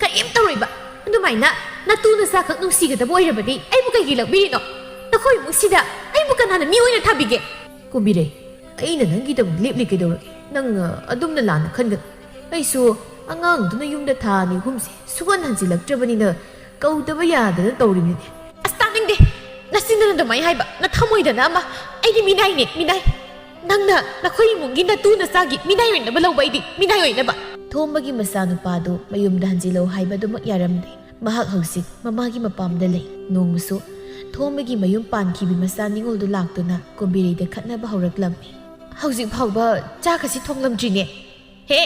ꯀꯔꯤꯝ ꯇꯧꯔꯣꯏꯕ꯫ ꯑꯗꯨꯃꯥꯏꯅ ꯅꯇꯨ ꯅꯆꯥꯈꯛ ꯅꯨꯡꯁꯤꯒꯗꯕ ꯑꯣꯏꯔꯕꯗꯤ ꯑꯩꯕꯨ ꯀꯩꯒꯤ ꯂꯧꯕꯤꯔꯤꯅꯣ? ꯅꯈꯣꯏ ꯏꯃꯨꯡꯁꯤꯗ ꯑꯩꯕꯨ ꯀꯅꯥꯅ ꯃꯤ ꯑꯣꯏꯅ ꯊꯥꯕꯤꯒꯦ? ꯀꯣꯝꯕꯤꯔꯩ, ꯑꯩꯅ ꯅꯪꯒꯤꯗꯃꯛ ꯂꯦꯞꯂꯤ ꯀꯩꯗꯧꯔꯒꯦ? ꯅꯪ, ꯑ, ꯑꯗꯨꯝꯅ ꯂꯥꯟꯅ ꯈꯟꯒꯅꯨ꯫ ꯑꯩꯁꯨ ꯑꯉꯥꯡꯗꯨꯅ ꯌꯨꯝꯗ ꯊꯥ ꯑꯅꯤ ꯑꯍꯨꯝꯁꯦ ꯁꯨꯛꯍꯟ ꯍꯟꯖꯤꯜꯂꯛꯇ꯭ꯔꯕꯅꯤꯅ ꯀꯧꯗꯕ ꯌꯥꯗꯅ ꯇꯧꯔꯤꯕꯅꯤꯅꯦ꯫ ꯑꯁ, ꯇꯥꯅꯤꯡꯗꯦ꯫ ꯅꯆꯤꯟꯗꯨꯅ ꯑꯗꯨꯃꯥꯏꯅ ꯍꯥꯏꯕ꯫ ꯅꯊꯃꯣꯏꯗꯅ ꯑꯃ꯫ ꯑꯩꯗꯤ ꯃꯤꯅꯥꯏꯅꯦ, ꯃꯤꯅꯥꯏ꯫ ꯅꯪꯅ ꯅꯈꯣꯏ ꯏꯃꯨꯡꯒꯤ ꯅꯇꯨ ꯅꯆꯥꯒꯤ ꯃꯤꯅꯥꯏ ꯑꯣꯏꯅꯕ ꯂꯧꯕ ꯑꯩꯗꯤ ꯃꯤꯅꯥꯏ ꯑꯣꯏꯅꯕ꯫ ꯊꯣꯝꯕꯒꯤ ꯃꯆꯥꯅꯨꯄꯥꯗꯨ ꯃꯌꯨꯝꯗ ꯍꯟꯖꯤꯜꯂꯧ ꯍꯥꯏꯕꯗꯨꯃꯛ ꯌꯥꯔꯝꯗꯦ꯫ ꯃꯍꯥꯛ ꯍꯧꯖꯤꯛ ꯃꯃꯥꯒꯤ ꯃꯄꯥꯝꯗ ꯂꯩ꯫ ꯅꯣꯡꯃꯁꯨ ꯊꯣꯝꯕꯒꯤ ꯃꯌꯨꯝ ꯄꯥꯟꯈꯤꯕꯤ ꯃꯆꯥ ꯅꯤꯉꯣꯜꯗꯨ ꯂꯥꯛꯇꯨꯅ ꯀꯣꯝꯕꯤꯔꯩꯗ ꯈꯠꯅꯕ ꯍꯧꯔꯛꯂꯝꯃꯤ꯫ ꯍꯧꯖꯤꯛ ꯐꯥꯎꯕ ꯆꯥꯛꯀꯁꯤ ꯊꯣꯡꯂꯝꯗ꯭ꯔꯤꯅꯦ꯫ ꯍꯦ,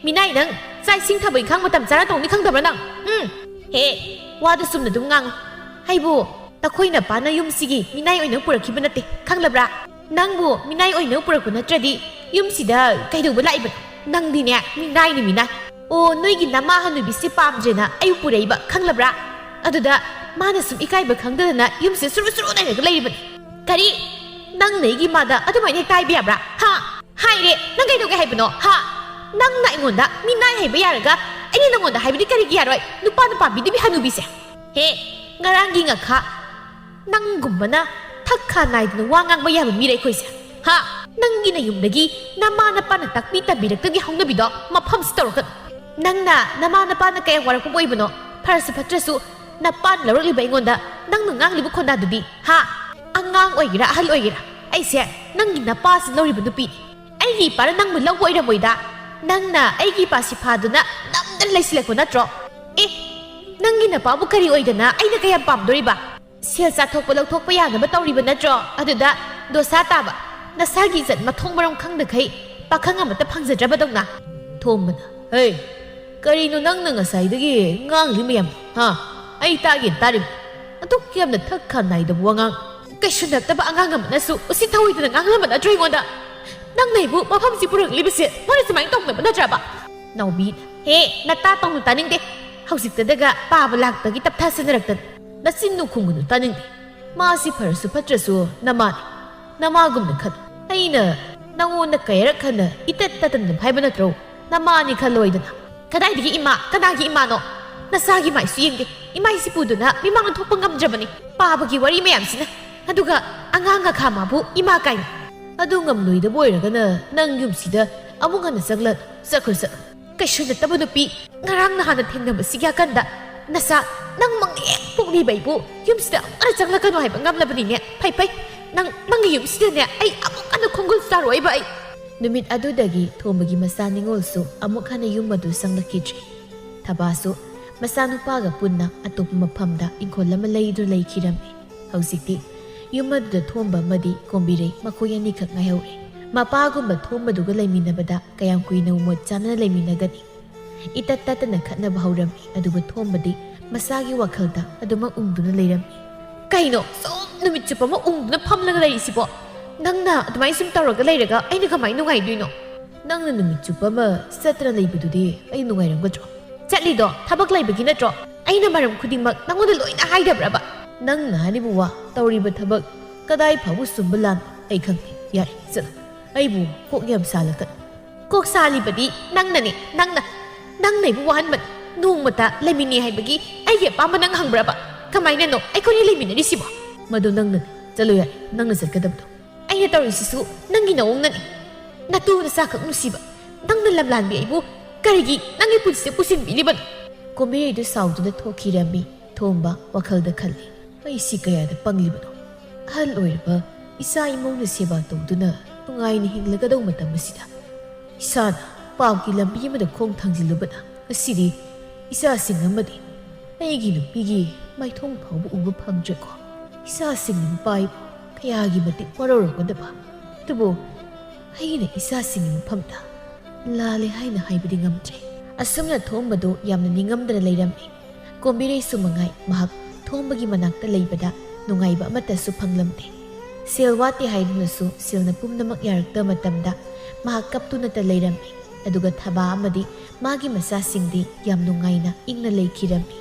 ꯃꯤꯅꯥꯏ ꯅꯪ! ꯆꯥꯛ ꯏꯁꯤꯡ ꯊꯕꯛ ꯏꯪꯈꯥꯡ ꯃꯇꯝ ꯆꯥꯅ ꯇꯧꯅꯤ ꯈꯪꯗꯕ꯭ꯔꯥ ꯅꯪ? ꯎꯝ꯫ ꯍꯦ, ꯋꯥꯗꯨ ꯆꯨꯝꯅ ꯑꯗꯨꯝ ꯉꯥꯡꯉꯨ꯫ ꯑꯩꯕꯨ ꯅꯈꯣꯏ ꯅꯄꯥꯅ ꯌꯨꯝꯁꯤꯒꯤ ꯃꯤꯅꯥꯏ ꯑꯣꯏꯅ ꯄꯨꯔꯛꯈꯤꯕ ꯅꯠꯇꯦ, ꯈꯪꯂꯕ꯭ꯔꯥ? ꯅꯪꯕꯨ ꯃꯤꯅꯥꯏ ꯑꯣꯏꯅ ꯄꯨꯔꯛꯄ ꯅꯠꯇ꯭ꯔꯗꯤ ꯌꯨꯝꯁꯤꯗ ꯀꯩꯗꯧꯕ ꯂꯥꯛꯏꯕꯅꯣ? ꯅꯪꯗꯤꯅꯦ, ꯃꯤꯅꯥꯏꯅꯤ, ꯃꯤꯅꯥꯏ꯫ ꯑꯣ, ꯅꯣꯏꯒꯤ ꯅꯃꯥ ꯍꯅꯨꯕꯤꯁꯦ ꯄꯥꯝꯗ꯭ꯔꯦꯅ ꯑꯩꯕꯨ ꯄꯨꯔꯛꯏꯕ, ꯈꯪꯂꯕ꯭ꯔꯥ? ꯑꯗꯨꯗ ꯃꯥꯅ ꯁꯨꯝ ꯏꯀꯥꯏꯕ ꯈꯪꯗꯗꯅ ꯌꯨꯝꯁꯤꯗ ꯁꯨꯔꯨ ꯁꯨꯔꯨ ꯅꯩꯔꯒ ꯂꯩꯔꯤꯕꯅꯤ꯫ ꯀꯔꯤ? ꯅꯪꯅ ꯑꯩꯒꯤ ꯏꯃꯥꯗ ꯑꯗꯨꯃꯥꯏꯅ ꯍꯦꯛꯇ ꯍꯥꯏꯕ ꯌꯥꯕ꯭ꯔꯥ? ꯍꯥ? ꯍꯥꯏꯔꯦ! ꯅꯪ ꯀꯩꯗꯧꯒꯦ ꯍꯥꯏꯕꯅꯣ? ꯍꯥ? ꯅꯪꯅ ꯑꯩꯉꯣꯟꯗ ꯃꯤꯅꯥꯏ ꯍꯥꯏꯕ ꯌꯥꯔꯒ ꯑꯩꯅ ꯅꯪꯉꯣꯟꯗ ꯍꯥꯏꯕꯗꯤ ꯀꯔꯤꯒꯤ ꯌꯥꯔꯣꯏ? ꯅꯨꯄꯥ ꯅꯨꯄꯥ ꯕꯤꯗꯤꯕꯤ ꯍꯅꯨꯕꯤꯁꯦ꯫ ꯍꯦ! ꯉꯔꯥꯡꯒꯤ ꯉꯥꯈꯥ ꯅꯪꯒꯨꯝꯕꯅ ꯊꯛ ꯈꯥ ꯅꯥꯏꯗꯅ ꯋꯥ ꯉꯥꯡꯕ ꯌꯥꯕ ꯃꯤꯔ ꯑꯩꯈꯣꯏꯁꯦ? ꯍꯥ? ꯅꯪꯒꯤ ꯅꯌꯨꯝꯗꯒꯤ ꯅꯃꯥ ꯅꯄꯥꯅ ꯇꯥꯛꯄꯤ ꯇꯝꯕꯤꯔꯛꯇꯒꯤ ꯍꯧꯅꯕꯤꯗꯣ ꯃꯐꯝꯁꯤ ꯇꯧꯔꯛꯀꯅꯨ꯫ ꯅꯪꯅ ꯅꯃꯥ ꯅꯄꯥꯅ ꯀꯌꯥꯝ ꯋꯥꯔꯛꯄꯕꯨ ꯑꯣꯏꯕꯅꯣ? ꯐꯔꯁꯨ ꯐꯠꯇ꯭ꯔꯁꯨ ꯅꯄꯥꯅ ꯂꯧꯔꯛꯂꯤꯕ ꯑꯩꯉꯣꯟꯗ ꯅꯪꯅ ꯉꯥꯡꯂꯤꯕ ꯈꯣꯟꯗꯥꯗꯨꯗꯤ, ꯍꯥ? ꯑꯉꯥꯡ ꯑꯣꯏꯒꯦꯔꯥ ꯑꯍꯜ ꯑꯣꯏꯒꯦꯔꯥ, ꯑꯩꯁꯦ ꯅꯪꯒꯤ ꯅꯄꯥꯁꯤ ꯂꯧꯔꯤꯕ ꯅꯨꯄꯤꯅꯤ꯫ ꯑꯩꯒꯤ ꯏꯄꯥꯅ ꯅꯪꯕꯨ ꯂꯧꯕ ꯑꯣꯏꯔꯝꯃꯣꯏꯗ꯫ ꯅꯪꯅ ꯑꯩꯒꯤ ꯏꯄꯥꯁꯤ ꯐꯥꯗꯨꯅ ꯅꯝꯗꯅ ꯂꯩꯁꯤꯜꯂꯛꯄ ꯅꯠꯇ꯭ꯔꯣ? ꯑꯦ, ꯅꯪꯒꯤ ꯅꯄꯥꯕꯨ ꯀꯔꯤ ꯑꯣꯏꯗꯅ ꯑꯩꯅ ꯀꯌꯥꯝ ꯄꯥꯝꯗꯣꯔꯤꯕ? ꯁꯦꯜ ꯆꯥꯊꯣꯛꯄ ꯂꯧꯊꯣꯛꯄ ꯌꯥꯅꯕ ꯇꯧꯔꯤꯕ ꯅꯠꯇ꯭ꯔꯣ? ꯑꯗꯨꯗ ꯗꯣꯁꯥ ꯇꯥꯕ꯫ ꯅꯁꯥꯒꯤ ꯏꯖꯠ ꯃꯊꯣꯡ ꯃꯔꯝ ꯈꯪꯗꯈꯩ ꯄꯥꯈꯪ ꯑꯃꯠꯇ ꯐꯪꯖꯗ꯭ꯔꯕꯗꯧꯅ꯫ ꯊꯣꯝꯕꯅ, "ꯍꯩ, ꯀꯔꯤꯅꯣ ꯅꯪꯅ ꯉꯁꯥꯏꯗꯒꯤ ꯉꯥꯡꯂꯤ ꯃꯌꯥꯝ? ꯍꯥ? ꯑꯩ ꯇꯥꯒꯦꯅ ꯇꯥꯔꯤꯕ꯫ ꯑꯗꯨꯛ ꯌꯥꯝꯅ ꯊꯛ ꯈꯥ ꯅꯥꯏꯗꯕ ꯋꯥꯉꯥꯡ꯫ ꯀꯩꯁꯨ ꯅꯠꯇꯕ ꯑꯉꯥꯡ ꯑꯃꯅꯁꯨ ꯎꯁꯤꯠ ꯊꯑꯣꯏꯗꯅ ꯉꯥꯡꯂꯝꯕ ꯅꯠꯇ꯭ꯔꯣ ꯑꯩꯉꯣꯟꯗ? ꯅꯪꯅ ꯑꯩꯕꯨ ꯃꯐꯝꯁꯤ ꯄꯨꯔꯛꯂꯤꯕꯁꯦ ꯃꯣꯏꯅ ꯁꯨꯃꯥꯏꯅ ꯇꯧꯅꯕ ꯅꯠꯇ꯭ꯔꯕ?" ꯅꯥꯎꯕꯤꯅ, "ꯍꯦ, ꯅꯇꯥ ꯇꯧꯅ ꯇꯥꯅꯤꯡꯗꯦ꯫ ꯍꯧꯖꯤꯛꯇꯗꯒ ꯄꯥꯕ ꯂꯥꯛꯄꯒꯤ ꯇꯞꯊꯥ ꯁꯟꯅꯔꯛꯇꯅ꯫ ꯅꯆꯤꯟ ꯅꯨꯈꯨꯝꯒꯅꯨ ꯇꯥꯅꯤꯡꯗꯦ꯫ ꯃꯥꯁꯤ ꯐꯔꯁꯨ ꯐꯠꯇ꯭ꯔꯁꯨ ꯅꯃꯥꯅꯤ꯫ ꯅꯃꯥꯒꯨꯝꯅ ꯈꯜꯂꯨ꯫ ꯑꯩꯅ ꯅꯉꯣꯟꯗ ꯀꯌꯥꯔꯛ ꯍꯟꯅ ꯏꯇꯠ ꯇꯠꯇꯅ ꯑꯗꯨꯝ ꯍꯥꯏꯕ ꯅꯠꯇ꯭ꯔꯣ? ꯅꯃꯥꯅꯤ ꯈꯜꯂꯣꯏꯗꯅ꯫ ꯀꯗꯥꯏꯗꯒꯤ ꯏꯃꯥ? ꯀꯅꯥꯒꯤ ꯏꯃꯥꯅꯣ? ꯅꯁꯥꯒꯤ ꯃꯥꯏꯁꯨ ꯌꯦꯡꯗꯦ꯫ ꯏꯃꯥ ꯏꯁꯤ ꯄꯨꯗꯨꯅ ꯃꯤꯃꯥꯡꯗ ꯊꯣꯛꯄ ꯉꯝꯗ꯭ꯔꯕꯅꯤ꯫ ꯄꯥꯕꯒꯤ ꯋꯥꯔꯤ ꯃꯌꯥꯝꯁꯤꯅ꯫ ꯑꯗꯨꯒ ꯑꯉꯥꯡ ꯑꯈꯥ ꯃꯥꯕꯨ ꯏꯃꯥ ꯀꯥꯏꯅ꯫ ꯑꯗꯨ ꯉꯝꯂꯣꯏꯗꯕ ꯑꯣꯏꯔꯒꯅ ꯅꯪ ꯌꯨꯝꯁꯤꯗ ꯑꯃꯨꯛ ꯍꯟꯅ ꯆꯪꯂ-, ꯆꯠꯈ꯭ꯔꯣ ꯆꯠꯂꯣ꯫ ꯀꯩꯁꯨ ꯅꯠꯇꯕ ꯅꯨꯄꯤ, ꯉꯔꯥꯡ ꯅꯍꯥꯟꯅ ꯊꯦꯡꯅꯕꯁꯤꯒꯤ ꯑꯀꯟꯗ ꯅꯆꯥ ꯅꯪ ꯃꯪ ꯍꯦꯛ ꯄꯣꯛꯂꯤꯕ ꯑꯩꯕꯨ ꯌꯨꯝꯁꯤꯗ ꯑꯃꯨꯛ ꯍꯟꯅ ꯆꯪꯂꯛꯀꯅꯨ ꯍꯥꯏꯕ ꯉꯝꯂꯕꯅꯤꯅꯦ꯫ ꯐꯩ ꯐꯩ, ꯅꯪ, ꯅꯪꯒꯤ ꯌꯨꯝꯁꯤꯗꯅꯦ ꯑꯩ ꯑꯃꯨꯛ ꯍꯟꯅ ꯈꯣꯡꯒꯨꯜ ꯆꯥꯔꯣꯏꯕ ꯑꯩ꯫" ꯅꯨꯃꯤꯠ ꯑꯗꯨꯗꯒꯤ ꯊꯣꯝꯕꯒꯤ ꯃꯆꯥ ꯅꯤꯉꯣꯜꯁꯨ ꯑꯃꯨꯛ ꯍꯟꯅ ꯌꯨꯝ ꯑꯗꯨ ꯆꯪꯂꯛꯈꯤꯗ꯭ꯔꯤ꯫ ꯊꯕꯥꯁꯨ ꯃꯆꯥꯅꯨꯄꯥꯒ ꯄꯨꯟꯅ ꯑꯇꯣꯞꯄ ꯃꯐꯝꯗ ꯏꯪꯈꯣꯜ ꯑꯃ ꯂꯩꯗꯨꯅ ꯂꯩꯈꯤꯔꯝꯃꯤ꯫ ꯍꯧꯖꯤꯛꯇꯤ ꯌꯨꯝ ꯑꯗꯨꯗ ꯊꯣꯝꯕ ꯑꯃꯗꯤ ꯀꯣꯝꯕꯤꯔꯩ ꯃꯈꯣꯏ ꯑꯅꯤꯈꯛ ꯉꯥꯏꯍꯧꯔꯦ꯫ ꯃꯄꯥꯒꯨꯝꯕ ꯊꯣꯝꯕꯗꯨꯒ ꯂꯩꯃꯤꯟꯅꯕꯗ ꯀꯌꯥꯝ ꯀꯨꯏꯅ ꯃꯣꯠ ꯆꯥꯅꯅ ꯂꯩꯃꯤꯟꯅꯒꯅꯤ? ꯏꯇꯠ ꯇꯠꯇꯅ ꯈꯠꯅꯕ ꯍꯧꯔꯝꯃꯤ, ꯑꯗꯨꯕꯨ ꯊꯣꯝꯕꯗꯤ ꯃꯁꯥꯒꯤ ꯋꯥꯈꯜꯗ ꯑꯗꯨꯃꯛ ꯎꯪꯗꯨꯅ ꯂꯩꯔꯝꯃꯤ꯫ "ꯀꯩꯅꯣ ꯁꯨꯝ ꯅꯨꯃꯤꯠ ꯆꯨꯞꯄ ꯑꯃ ꯎꯪꯗꯨꯅ ꯐꯝꯂꯒ ꯂꯩꯔꯤꯁꯤꯕꯣ? ꯅꯪꯅ ꯑꯗꯨꯃꯥꯏꯅ ꯁꯨꯝ ꯇꯧꯔꯒ ꯂꯩꯔꯒ ꯑꯩꯅ ꯀꯃꯥꯏꯅ ꯅꯨꯡꯉꯥꯏꯗꯣꯏꯅꯣ?" "ꯅꯪꯅ ꯅꯨꯃꯤꯠ ꯆꯨꯞꯄ ꯑꯃ ꯆꯠꯇꯅ ꯂꯩꯕꯗꯨꯗꯤ ꯑꯩ ꯅꯨꯡꯉꯥꯏꯔꯝꯒꯗ꯭ꯔꯣ?" "ꯆꯠꯂꯤꯗꯣ ꯊꯕꯛ ꯂꯩꯕꯒꯤ ꯅꯠꯇ꯭ꯔꯣ? ꯑꯩꯅ ꯃꯔꯝ ꯈꯨꯗꯤꯡꯃꯛ ꯅꯪꯉꯣꯟꯗ ꯂꯣꯏꯅ ꯍꯥꯏꯗꯕ꯭ꯔꯕ?" "ꯅꯪꯅ ꯍꯥꯏꯔꯤꯕ ꯋꯥ, ꯇꯧꯔꯤꯕ ꯊꯕꯛ ꯀꯗꯥꯏ ꯐꯥꯎꯕ ꯆꯨꯝꯕ ꯂꯥꯟꯕ ꯑꯩ ꯈꯪꯗꯦ꯫ ꯌꯥꯔꯦ, ꯆꯠꯂꯣ꯫ ꯑꯩꯕꯨ ꯀꯣꯛ ꯌꯥꯝ ꯁꯥꯜꯂꯛꯀꯅꯨ꯫" "ꯀꯣꯛ ꯁꯥꯜꯂꯤꯕꯗꯤ ꯅꯪꯅꯅꯦ, ꯅꯪꯅ꯫ ꯅꯪꯅ ꯑꯩꯕꯨ ꯋꯥꯍꯟꯕꯅꯤ꯫ ꯅꯣꯡꯃꯇ ꯂꯩꯃꯤꯟꯅꯩ ꯍꯥꯏꯕꯒꯤ ꯑꯩꯒꯤ ꯑꯄꯥꯝꯕ ꯅꯪ ꯍꯪꯕ꯭ꯔꯕ? ꯀꯃꯥꯏꯅꯅꯣ ꯑꯩꯈꯣꯏꯅꯤ ꯂꯩꯃꯤꯟꯅꯔꯤꯁꯤꯕꯣ?" "ꯃꯗꯨ ꯅꯪꯅꯅꯦ꯫ ꯆꯠꯂꯣ ꯌꯥꯔꯦ, ꯅꯪꯅ ꯆꯠꯀꯗꯕꯗꯣ꯫" "ꯑꯩꯅ ꯇꯧꯔꯤꯁꯤꯁꯨ ꯅꯪꯒꯤ ꯅꯑꯣꯡꯅꯅꯤ꯫ ꯅꯇꯨ ꯅꯆꯥꯈꯛ ꯅꯨꯡꯁꯤꯕ ꯅꯪꯅ ꯂꯝꯂꯥꯟꯕꯤ ꯑꯩꯕꯨ ꯀꯔꯤꯒꯤ ꯅꯪꯒꯤ ꯄꯨꯟꯁꯤꯗ ꯄꯨꯁꯤꯟꯕꯤꯔꯤꯕꯅꯣ?" ꯀꯣꯝꯕꯤꯔꯩꯗꯨ ꯁꯥꯎꯗꯨꯅ ꯊꯣꯛꯈꯤꯔꯝꯃꯤ꯫ ꯊꯣꯝꯕ ꯋꯥꯈꯜꯗ ꯈꯜꯂꯤ, "ꯑꯩꯁꯤ ꯀꯌꯥꯗ ꯄꯪꯂꯤꯕꯅꯣ? ꯑꯍꯜ ꯑꯣꯏꯔꯕ ꯏꯆꯥ ꯏꯃꯧꯅ ꯁꯦꯕꯥ ꯇꯧꯗꯨꯅ ꯅꯨꯡꯉꯥꯏꯅ ꯍꯤꯡꯂꯒꯗꯧꯕ ꯃꯇꯝ ꯑꯁꯤꯗ ꯏꯁꯥꯅ ꯄꯥꯞꯀꯤ ꯂꯝꯕꯤ ꯑꯃꯗ ꯈꯣꯡ ꯊꯥꯡꯖꯤꯜꯂꯨꯕꯅ ꯉꯁꯤꯗꯤ ꯏꯆꯥꯁꯤꯡ ꯑꯃꯗꯤ ꯑꯩꯒꯤ ꯅꯨꯄꯤꯒꯤ ꯃꯥꯏꯊꯣꯡ ꯐꯥꯎꯕ ꯎꯕ ꯐꯪꯗ꯭ꯔꯦꯀꯣ꯫ ꯏꯆꯥꯁꯤꯡꯅ ꯃꯄꯥ ꯏꯄꯨ ꯀꯌꯥꯒꯤ ꯃꯇꯤꯛ ꯋꯥꯔꯧꯔꯝꯒꯗꯕ, ꯑꯗꯨꯕꯨ ꯑꯩꯅ ꯏꯆꯥꯁꯤꯡꯒꯤ ꯃꯐꯝꯗ ꯂꯥꯜꯂꯦ ꯍꯥꯏꯅ ꯍꯥꯏꯕꯗꯤ ꯉꯝꯗ꯭ꯔꯦ꯫ ꯑꯁꯨꯝꯅ ꯊꯣꯝꯕꯗꯨ ꯌꯥꯝꯅ ꯅꯤꯡꯉꯝꯗꯅ ꯂꯩꯔꯝꯃꯤ꯫ ꯀꯣꯝꯕꯤꯔꯩꯁꯨ ꯃꯉꯥꯏ ꯃꯍꯥꯛ ꯊꯣꯝꯕꯒꯤ ꯃꯅꯥꯛꯇ ꯂꯩꯕꯗ ꯅꯨꯡꯉꯥꯏꯕ ꯑꯃꯠꯇꯁꯨ ꯐꯪꯂꯝꯗꯦ꯫ ꯁꯦꯜ ꯋꯥꯠꯇꯦ ꯍꯥꯏꯗꯨꯅꯁꯨ ꯁꯦꯜꯅ ꯄꯨꯝꯅꯃꯛ ꯌꯥꯔꯛꯇꯕ ꯃꯇꯝꯗ ꯃꯍꯥꯛ ꯀꯞꯇꯨꯅꯇ ꯂꯩꯔꯝꯃꯤ꯫ ꯑꯗꯨꯒ ꯊꯕꯥ ꯑꯃꯗꯤ ꯃꯥꯒꯤ ꯃꯆꯥꯁꯤꯡꯗꯤ ꯌꯥꯝ ꯅꯨꯡꯉꯥꯏꯅ ꯏꯪꯅ ꯂꯩꯈꯤꯔꯝꯃꯤ꯫